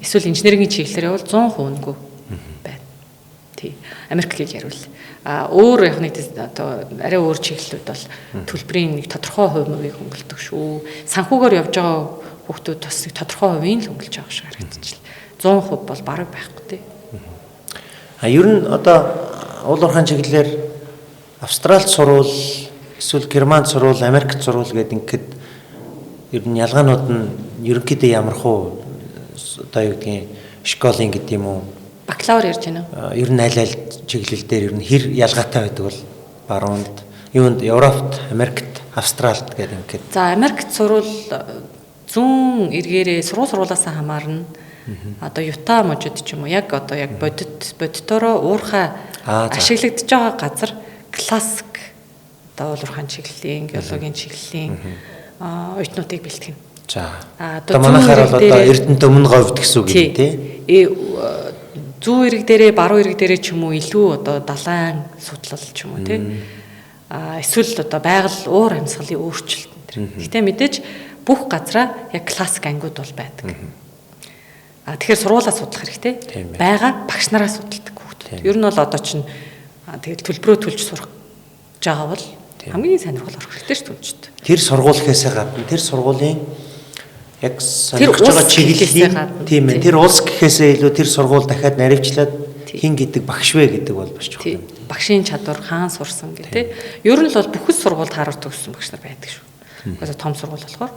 эсвэл инженерийн чиглэлээр явбал 100% үнэгүй байна. Тий. Америк гэж яриул. А өөр яг нэг одоо арай өөр чиглэлүүд бол төлбөрийн нэг тодорхой хувь мөвийг хөнгөлдөг шүү. Санхүүгээр явж байгаа хүүхдүүд бас нэг тодорхой хувийн л хөнгөлж байгаа шиг харагдчихлаа. 100% бол бараг байхгүй тий. А ер нь одоо уул уурхайн чиглэлээр Австралид сурвал эсвэл Германд сурвал, Америкт сурвал гэдэг ингээд ер нь ялгаанууд нь ерөнхийдөө ямар хуу одоо юу гэдгийг школын гэдэг юм уу? Бакалавр ярьж байна уу? Ер нь аль аль чиглэл дээр ер нь хэр ялгаатай байдаг бол баруунд, юунд Европт, Америкт, Австралид гэдэг ингээд. За Америкт сурвал зүүн эргээрээ сургуулаасаа хамаарна. Одоо Юта мужид ч юм уу яг одоо яг бодитоороо уурхай ашиглагдж байгаа газар классик одоо уул уурхайн чиглэлийн, геологийн чиглэлийн оюутнуудыг бэлтгэнэ. За. Одоо манайхаар бол одоо Эрдэнэт өмнө говьд гэсэн үг юм тий. Зүүн эрэг дээрээ, баруун эрэг дээрээ ч юм уу илүү одоо далайн судлал ч юм уу тий. А эсвэл одоо байгаль уур амьсгалын өөрчлөлт энэ. Гэтэ мэдээж Бүх газраа яг классик ангиуд бол байдаг. А тэгэхээр сургуулаа судлах хэрэгтэй. Байгаа багш нараа судалдаг хүүхдүүд. Ер нь бол одоо чинь тэгэл төлбөрөө төлж сурах гэж байгаа бол хамгийн сонирхол орох хэрэгтэй шүү дээ. Тэр сургууль гэхээсээ гадна тэр сургуулийн яг сонирхож байгаа чиглэлийн тийм ээ. Тэр улс гэхээсээ илүү тэр сургууль дахиад наривчлаад хин гэдэг багш вэ гэдэг бол бас чухал юм. Багшийн чадвар хаан сурсан гэх тээ. Ер нь л бол бүхэл сургуульд Харвард төгссөн багш нар байдаг шүү. Угаасаа том сургууль болохоор.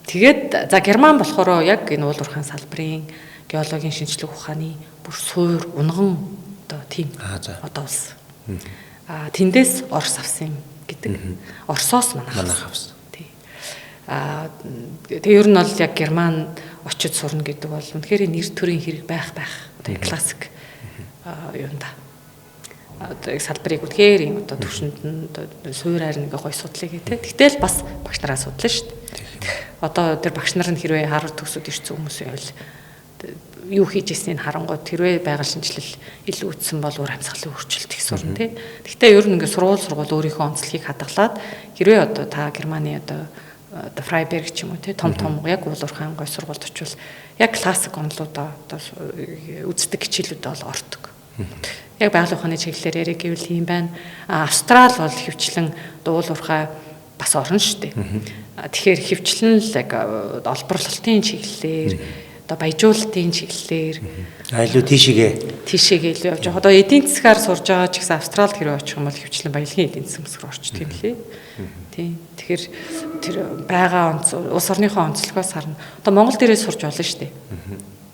Тэгээд за Герман болохоор яг энэ уул уурхайн салбарын геологийн шинжлэх ухааны бүр суур унган одоо тийм одоо улс. Тэндээс Орос авсан юм гэдэг. Оросоос манайх авсан. Тий. Тэгээ ер нь бол яг Герман очиж сурна гэдэг бол үнэхээр нэр төрийн хэрэг байх. Одоо классик юунда. Одоо яг салбарыг үнэхээр юм одоо төвшөнд нь одоо суураар нэг гоё судлаа гэх тээ. Тэгтэл бас багш нараа судлаа шүү дээ. Одоо тэр багш нар нь хэрвээ Харвард төгсөд ирсэн хүмүүс байвал юу хийж ирснийг харангуут хэрвээ байгаль шинжилэл илүү үтсэн бол уур амьсгалын өөрчлөлт их сурна тий. Гэхдээ ер нь ингээд сургууль өөрийнхөө онцлогийг хадгалаад хэрвээ одоо та Германы одоо Фрайберг ч юм уу тий том яг уул уурхайн гой сургуульд очивол яг классик онолуудаа одоо үздэг хичээлүүдээ бол ордог. Яг байгалийн ухааны чиглэлээр яриа гэвэл юм байна. Австрал бол хөвчлэн уул уурхай бас орно шүү дээ. Тэгэхээр хөвчлэн л яг олборлолтын чиглэлээр одоо баяжуулалтын чиглэлээр илүү тийшээгээ илүү явж байгаа. Одоо эдийн засгаар сурж байгаа ч гэсэн Австралид хэрвээ очих юм бол хөвчлэн баялагын эдийн засаг рүү орчдөг юм лээ. Тийм. Тэгэхээр тэр байгаа улс орныхоо онцлогоос харна. Одоо Монгол дээрээ сурж болно шүү дээ.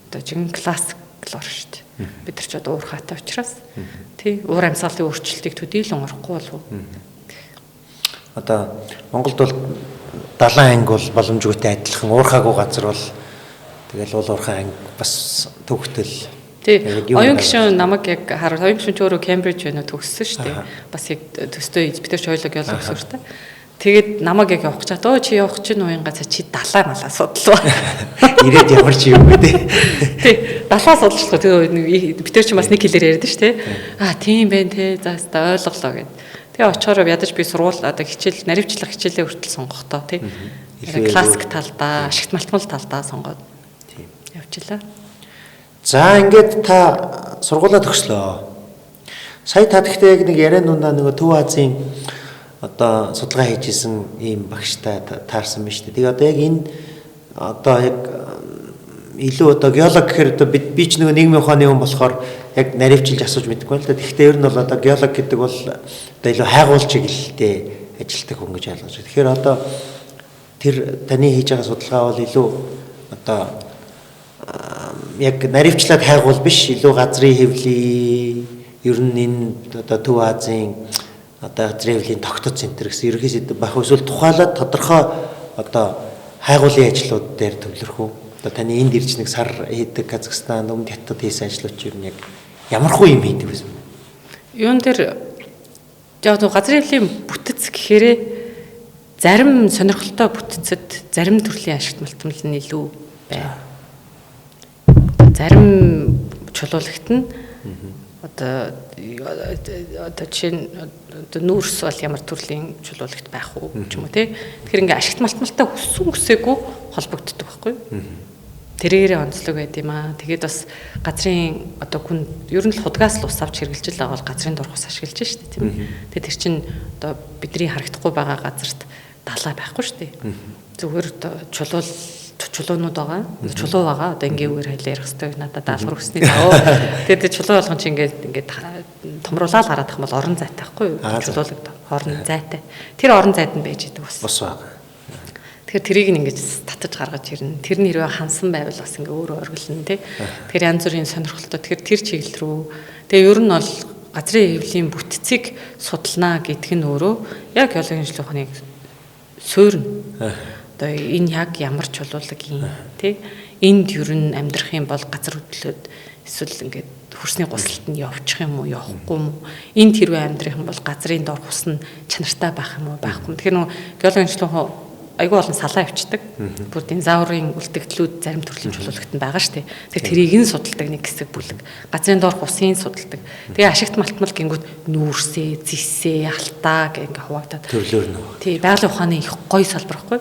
Одоо жинхэнэ классик л орно шүү дээ. Бид нар ч одоо уурхайтай учраас тий уур амьсгалын өөрчлөлтийг төдийлөн орохгүй болов уу? Одоо Монголд бол далайн анги бол боломжгүйтэй адилхан уурхаагүй газар бол тэгэл уул уурхай анги бас төвхтөл. Тий. Оюун гишүүн намайг яг хараад оюун гишүүн ч өөрөө Кембриж байна төгссөн шүү дээ. Бас яг төстэй бид нар ч хоёулаа геолог төгсөртэй. Тэгээд намайг яг явах гэж өө чи явах чинь уянга цаа чи далаа малаа судлаа. Ирээд ямар чи юм бэ те. Тий. Далаа судалчлаа. Тэгээ бид нар чи бас нэг хэлээр яриад шүү те. Аа тийм байх те. За хэвээ ойлголоо гэд. Тэгээ очихоор ядаж би сургууль одоо хичээл наривчлах хичээлээ хүртэл сонгохдоо тий. Классик талдаа, ашигт малтмал талдаа сонгоод явчихлаа. За ингээд та сургуулаа төгслөө. Сая та тэгтээ яг нэг яриан дундаа нөгөө Төв Азийн одоо судалгаа хийж исэн ийм багштай таарсан байна шүү дээ. Тэгээ одоо яг энэ одоо яг илүү одоо геолог гэхээр одоо би ч нөгөө нийгмийн ухааны хүн болохоор яг наривчилж асууж мэдэхгүй л да. Тэгэхдээ ер нь бол одоо геолог гэдэг бол одоо илүү хайгуул чиглэлтэй ажилладаг хүн гэж ойлгож байна. Тэгэхээр одоо тэр таны хийж байгаа судалгаа бол илүү одоо яг наривчлаад хайгуул биш, илүү газрын хэвлий, ер нь энэ одоо Төв Азийн одоо газрын хэвлийн тогтоц центр гэсэн ерөнхий сэдв байх эсвэл тухайлаад тодорхой одоо хайгуулын ажлууд дээр төвлөрөх үү? Одоо таны энд ирж нэг сар хийдэг Казахстан, Өмнөд Хятад хийсэн ажлууд чи ер нь яг ямархуу юм хийдэг вэ? Юун дээр яг нөгөө газрын хэвлийн бүтэц гэхээрээ зарим сонирхолтой бүтцэд зарим төрлийн ашигт малтмал нь илүү байна. Зарим чулуулагт нь одоо жишээ нь одоо нүүрс бол ямар төрлийн чулуулагт байх уу ч юм уу тий. Тэгэхээр ингээ ашигт малтмалтай хүссэн хүсээгүй холбогддог байхгүй юу? Тэрээрээ онцлог байд юм аа. Тэгээд бас газрын одоо хүн ер нь л худгаас л ус авч хэрэгжилж байгаа бол газрын дорх ус ашиглаж штэ тийм ээ. Тэгээд тэр чинь одоо бидний харагдахгүй байгаа газарт далай байхгүй штэ. Зүгээр одоо чулуунууд байгаа. Чулуу байгаа. Одоо ингийн үгээр хэлээ ярих хэрэгтэй надад даалгавар өгсөний дагуу. Тэгээд чулуу болгон чи ингээд томруулаад гараад ах юм бол орон зайтай байхгүй юу? Чулуулаг орон зайтай. Тэр орон зайд нь байж идэг бас. Бус байгаа. Тэгэхээр тэрийг ингэж татаж гаргаж ирнэ. Тэр нь хэрвээ хансан байвал бас ингээ өөрөө оргилно тий. Тэгэхээр янз бүрийн сонирхолтой. Тэгэхээр тэр чиглэл рүү. Тэгээ ер нь бол газрын хэвлийн бүтцийг судалнаа гэдг нь өөрөө яг геологийн шинжилгээ ухааныг суурна. Одоо энэ яг ямар чулуулаг юм тий. Энд ер нь амьдрах юм бол газар хөдлөөд эсвэл ингээд хөрсний гусалт нь явчих юм уу, явахгүй юм уу? Энд хэрвээ амьдрах юм бол газрын дор хус нь чанартай байх юм уу, байхгүй юм. Тэгэхээр нөгөө геологийн шинжилгээ айгүй олон салаа явцдаг. Бүр динозаврын үлдэгдлүүд зарим төрлийн чулуулагт нь байгаа шүү дээ. Тэгэхээр тэрийг нь судалдаг нэг хэсэг бүлэг. Газрын доорх усын судалдаг. Тэгээ ашигт малтмал гингүүд нүүрсээ, зисээ, алтаа гэх ингээ хуваагдаад. Төрлөөр нь. Тий, байгалийн ухааны их гоё салбар байхгүй.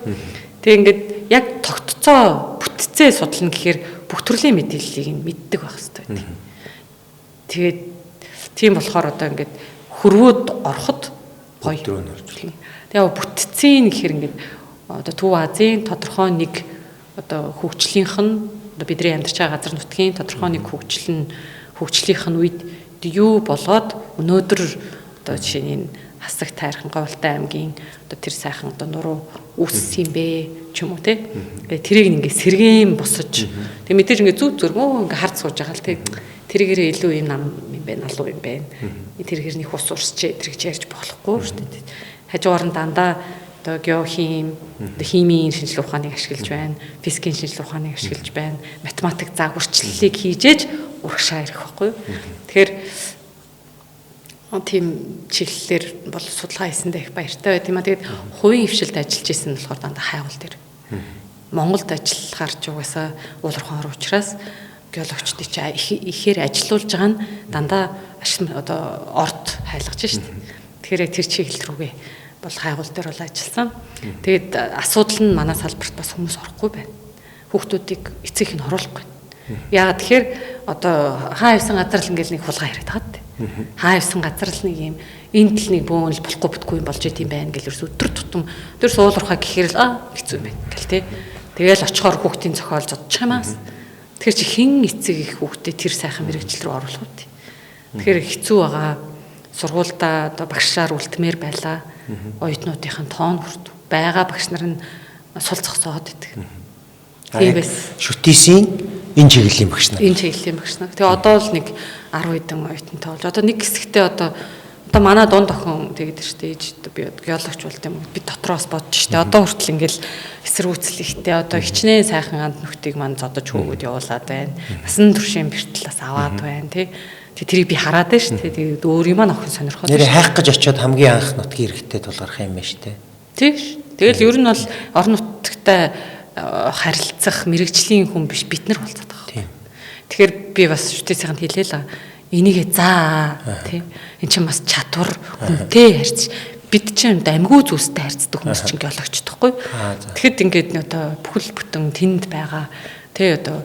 Тэгээ ингээд яг тогтцоо бүтцээ судална гэхээр бүх төрлийн мэдээллийг нь мэддэг байх хэрэгтэй байдаг. Тэгээд тийм болохоор одоо ингээд хөрвүүд ороход гоё. Тэгээ бүтцийн гэхээр ингээд одоо Төв Азийн тодорхой нэг одоо хөгжлийнх нь одоо бидний амьдарч байгаа газар нутгийн тодорхой нэг хөгжил нь хөгжлийнх нь үед юу болоод өнөөдөр одоо жишээ нь энэ Хасаг тайрхан Говьлтай аймгийн одоо тэр сайхан одоо нуруу үүссэн юм бэ ч юм уу те. Тэгээ тэрийг ингээ сэргээн босож тэгээ мэдээж ингээ зүг зүргөө ингээ хард сууж байгаа л те. Тэрийгээрээ илүү юм нам юм байна, алуу юм байна. Тэргээр нэг ус урсчээ тэр гэж ярьж болохгүй шүү дээ. Хажуугаар нь дандаа одоо геохим, одоо химийн шинжилгээ ухааныг ашиглаж байна, физикийн шинжилгээ ухааныг ашиглаж байна, математик загварчлалыг хийжээж урагшаа ирэх байхгүй юу. Тэгэхээр тийм чиглэлээр бол судалгаа хийсэндээ их баяртай байт юм а. Тэгээд хувийн хвшилд ажиллаж исэн нь болохоор дандаа хайгуул дээр. Монголд ажиллахаар ч угаасаа уулархан ор учраас геологчдыг чи ихээр ажилуулж байгаа нь дандаа одоо орд хайлгаж шít. Тэгэхээр яг тэр чиглэл рүүгээ бол хайгуул дээр бол ажилласан. Тэгээд асуудал нь манай салбарт бас хүмүүс орохгүй байна. Хүүхдүүдийг эцэг их нь оруулахгүй. Яагаад тэгэхээр одоо хаа явсан газар л ингээл нэг хулгай яриад байгаа дээ. Хаа явсан газар л нэг юм энд л нэг бөөн л болохгүй бүтгүй юм болж идэм байх гэл ерөөс өдөр тутам тэр суулрахаа гэхээр л хэцүү юм байна гэл те. Тэгэл очихоор хүүхдийн зохиол зодчих юм аа. Тэгэхээр чи хэн эцэг их хүүхдээ тэр сайхан мэрэгжил рүү оруулах вэ? Тэгэхээр хэцүү байгаа. Сургуульдаа одоо багшаар үлдмээр байлаа. Оюутнуудын тоон хүрт байгаа багш нар нь сул зогсоод идэг. Тийм байсан. Шүтээсийн энэ чиглэлийн багш нар. Энэ чиглэлийн багш нар. Тэгээ одоо л нэг 10 хэдэн оюутантай болж одоо нэг хэсэгтээ одоо манай дунд охин тэгээд штэ ээж би геологч болт юм. Би дотроос бодож штэ. Одоо хүртэл ингээл эсэргүүцэл ихтэй одоо хичнээн сайхан анд нөхдийг мань зодож хөөгд явуулаад байна. Насан туршийн бэртэл бас аваад байна тий. Тэг тэрийг би хараад байна штэ. Тэгээд өөр юм аа охин сонирхоод. Нэрээ хайх гэж очиод хамгийн анх нутгийн иргэдтэй тулгарх юм байна штэ. Тий. Тэгэл ер нь бол орон нутагтай харилцах мэрэгжлийн хүн биш бид нар болцоод байгаа. Тийм. Тэгэхээр би бас шүтээсийнхэнд хэлээ л энийгээ заа тий. Эн чинь бас чадвар хүнтэй харьц. Бид чинь амьгүй зүйлстэй харьцдаг хүмүүс чинь геологч тахгүй. Тэгэхэд ингээд одоо бүхэл бүтэн тэнд байгаа тий одоо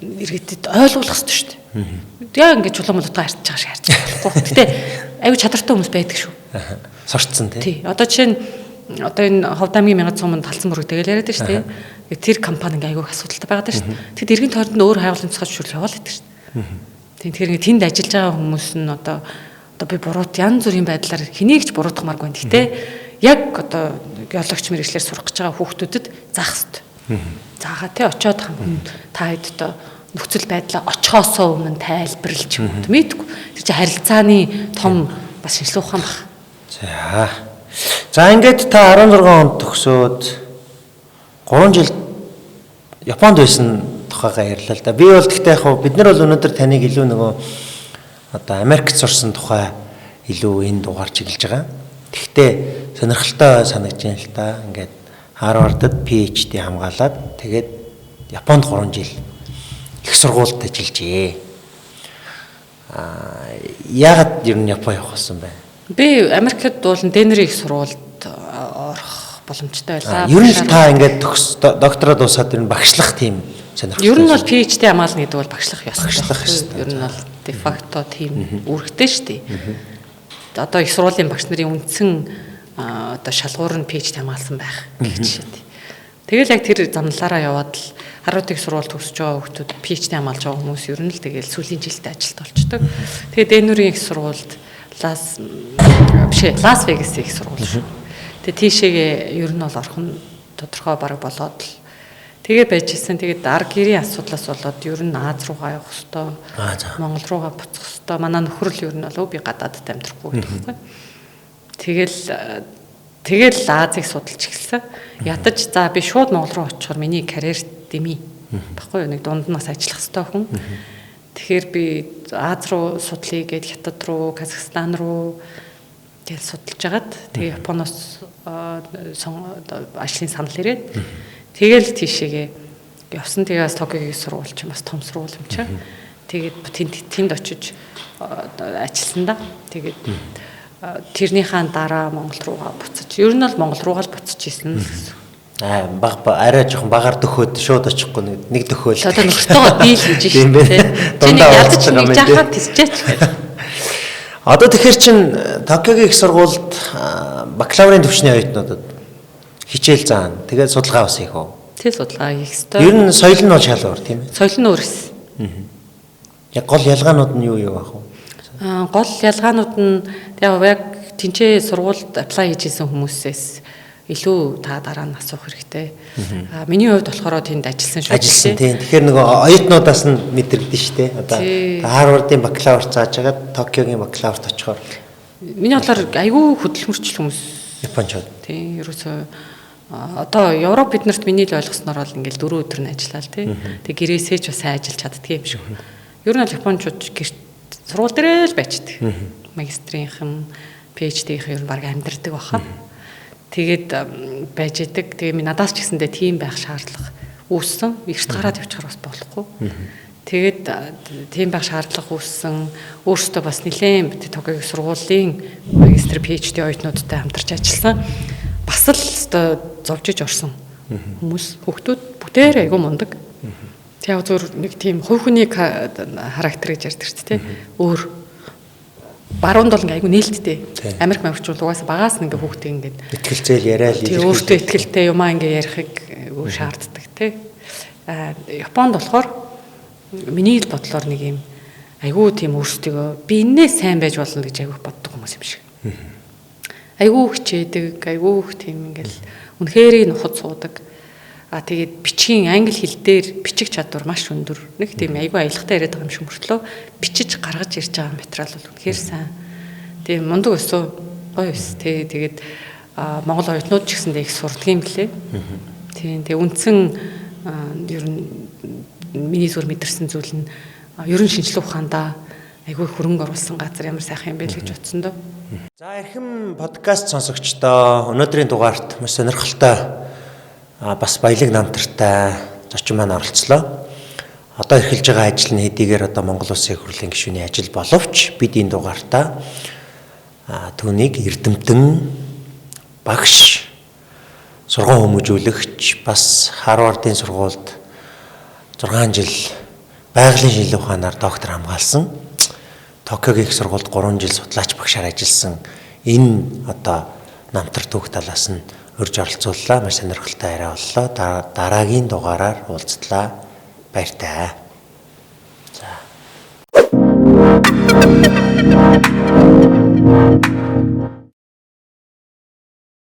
иргэдэд ойлгуулах хэрэгтэй шүү дээ. Яг ингээд чулуун молотгоо харьцаж байгаа шиг харьцаж болохгүй. Гэтэ аюу чадвартай хүмүүс байдаг шүү. Сорцсон тий. Тий. Одоо жишээ нь одоо энэ Ховд аймгийн 1100 манд талсан бүрэг тэгэл яриад шүү дээ. Тэр компани ингээ айгүйх асуудалтай байгаад шүү дээ. Тэгэд эргэн тойронд нь өөр хайгуулын тусгай зөвшөөрөл яваал идэг шүү дээ. Тийм тэгэхээр ингээ тэнд ажиллаж байгаа хүмүүс нь одоо би буруут янз бүрийн байдлаар хэнийг ч буруутгамааргүй. Гэхдээ яг одоо геологч мэрэгчлэр сурах гэж байгаа хүүхдүүдэд заах хэрэгтэй. Заагаа тий очиод та хэд одоо нөхцөл байдлаа очихоосоо өмнө тайлбарлаж юм уу мэдгүй. Тэр чинь харилцааны том бас шинжилгээ ухаан баг. За. За ингээд та 16 онд төгсөөд 3 жил Японд байсан тухайгаа ярьлаа л да. Би бол гэхдээ яг бид нар бол өнөөдөр таныг илүү нөгөө одоо Америкт сурсан тухай илүү энэ дугаар чиглэж байгаа. Тэгвэл сонирхолтой санагдаж байна л да. Ингээд Харвардд PhD хамгаалаад тэгээд Японд 3 жил их сургуульд ажиллажээ. Яагаад ер нь Япон явах болсон бэ? Би Америкт бол Денвер их сургуульд орох боломжтой байлаа. Ер нь та ингээд төгс доктороо дуусаад ер нь багшлах тийм сонирхолтой. Ер нь бол PhD хамгаална гэдэг бол багшлах ёстой. Багшлах ёстой. Ер нь бол де факто тийм үүрэгтэй шүү дээ. Одоо их сургуулийн багш нарын үндсэн одоо шалгуур нь PhD хамгаалсан байх гэж шийд. Тэгэл яг тэр замналаараа яваад л Харвардын их сургууль төгсөж байгаа хүүхдүүд PhD хамгаалж байгаа хүмүүс ер нь л тэгэл сүүлийн жилдээ ажилд болчдөг. Тэгээ Денверийн их сургуульд Лас Вегасын их сургууль шүү. Тэгээ тийшээгээ ер нь бол орох нь тодорхой бараг болоод л тэгээ байж исэн. Тэгээд ар гэрийн асуудлаас болоод ер нь Аз руугаа явах хэвээр, Монгол руугаа буцах хэвээр. Манай нөхөр л ер нь бол би гадаадд амьдрахгүй гэдэг байхгүй. Тэгэл Азийг судалж эхэлсэн. Ядаж за би шууд Монгол руу очихоор миний карьер дэмий. Баггүй юу, нэг дунд нь бас ажиллах хэвээр хүн. Тэгэхээр би Аз руу судлая гэд Хятад руу, Казахстан руу, Тэгэл судалж агаад тэгээ Японоос ажлын санал ирээд тэгэл тийшээгээ явсан. Тэгээ бас Токиогийн сургууль чинь бас том сургууль юм чинь. Тэгээд тэнд очиж ажилласан да. Тэгээд тэрнийхээ дараа Монгол руугаа буцаж. Ер нь бол Монгол руугаа л буцаж исэн л гэсэн. Аа баг арай жоохон багаар дөхөөд шууд очихгүй нэг дөхөөл. Одоо нөхөртөөгөө дийл хийж шин тэ. Чи нэг ядаж нэг жахаад тисчээч гэж. Одоо тэгэхээр чин Токиогийн их сургуульд бакалаврын түвшний оюутнуудад хичээл заана. Тэгээд судалгаа бас хийх үү? Тэг судалгаа хийх ёстой. Ер нь соёл нь бол шал өөр тийм ээ. Соёл нь өөр эс. Яг гол ялгаанууд нь юу юу ах вэ? Гол ялгаанууд нь яг тэнцээ сургуульд apply хийж исэн хүмүүсээс илүү та дараа нь асуух хэрэгтэй. Миний хувьд болохоор тэнд ажилласан шүү. Ажилласан тийм. Тэгэхээр нөгөө оюутнуудаас нь мэдрэгдэн шүү дээ. Одоо Харвардын бакалавр зааж хагаад Токиогийн бакалаврт очихоор. Миний бодлоор айгүй хөдөлмөрчл хүмүүс. Япончууд. Тийм. Ерөөсөө одоо Европ биднэрт миний л ойлгосноор бол ингээл 4 өдөр нь ажиллаа л тий. Тэг гэрээсээ ч бас сайн ажиллаж чаддгүй юм шиг. Ер нь бол японочууд гэрт сургууль дээрээ л байчдаг. Магистрийнхэн, PhD-ийнхэн ер нь баг амьдардаг баха. Тэгээд байж идэг. Тэгээ ми надаас ч гэсэндээ тийм байх шаардлага үүссэн. Эрт гараад явчихар бас болохгүй. Тэгээд тийм байх шаардлага үүссэн. Өөрөөсөө бас нэлээд Токиогийн сургуулийн магистр PhD оюутнуудтай хамтарч ажилласан. Бас л өстой зовжиж орсон хүмүүс, хүүхдүүд бүгдээр айгүй мундаг. Тэг яг зөв нэг тийм хувь хүний характер гэж ярьдаг шүү дээ. Өөр баруунд бол ингээ айгүй нээлттэй. Америк мавчуул угаасаа багаас нь ингээ хүүхдээ ингээд итгэлцээл яриа л илэрхийлдэг. Өөртөө итгэлтэй юмаа ингээ ярихыг айгүй шаарддаг тий. Японд болохоор миний л бодлоор нэг юм айгүй тийм өөрсдийгөө би энэс сайн байж болно гэж айгүй боддог хүмүүс юм шиг. Айгүй хичээдэг, айгүй их тийм ингээл үнэхээр нухад суудаг. А тэгээд бичгийн англи хэл дээр бичих чадвар маш өндөр. Нэг тийм айгүй аялгатай яриад байгаа юм шиг мөртлөө бичиж гаргаж ирж байгаа материал бол үнэхээр сайн. Тийм мундаг өсөө гоё өс. Тэгээд Монгол оюутнууд ч гэсэндээ их сурдаг юм лээ. Тийм тэгээд үндсэн ер нь миний зүр мэдэрсэн зүйл нь ер нь шинжлэх ухаандаа айгүй хөрөнгө оруулсан газар ямар сайхан юм бэ л гэж утсан доо. За эрхэм подкаст сонсогчдоо өнөөдрийн дугаарт маш сонирхолтой бас баялаг намтартай зочин маань оролцлоо. Одоо эрхэлж байгаа ажил нь хэдийгээр одоо Монгол Улсын их хурлын гишүүний ажил боловч бид энэ дугаартаа түүнийг эрдэмтэн багш, сургууль хүмүүжүүлэгч, бас Харвардын сургуульд 6 жил байгалийн шинжилгээ ухаанаар доктор хамгаалсан. Токиогийн их сургуульд 3 жил судлаач багшаар ажилласан. Энэ одоо намтар түүх талаас нь урьж оролцууллаа. Маш сонирхолтой яриа боллоо. Дараагийн дугаараар уулзлаа. Баяртай.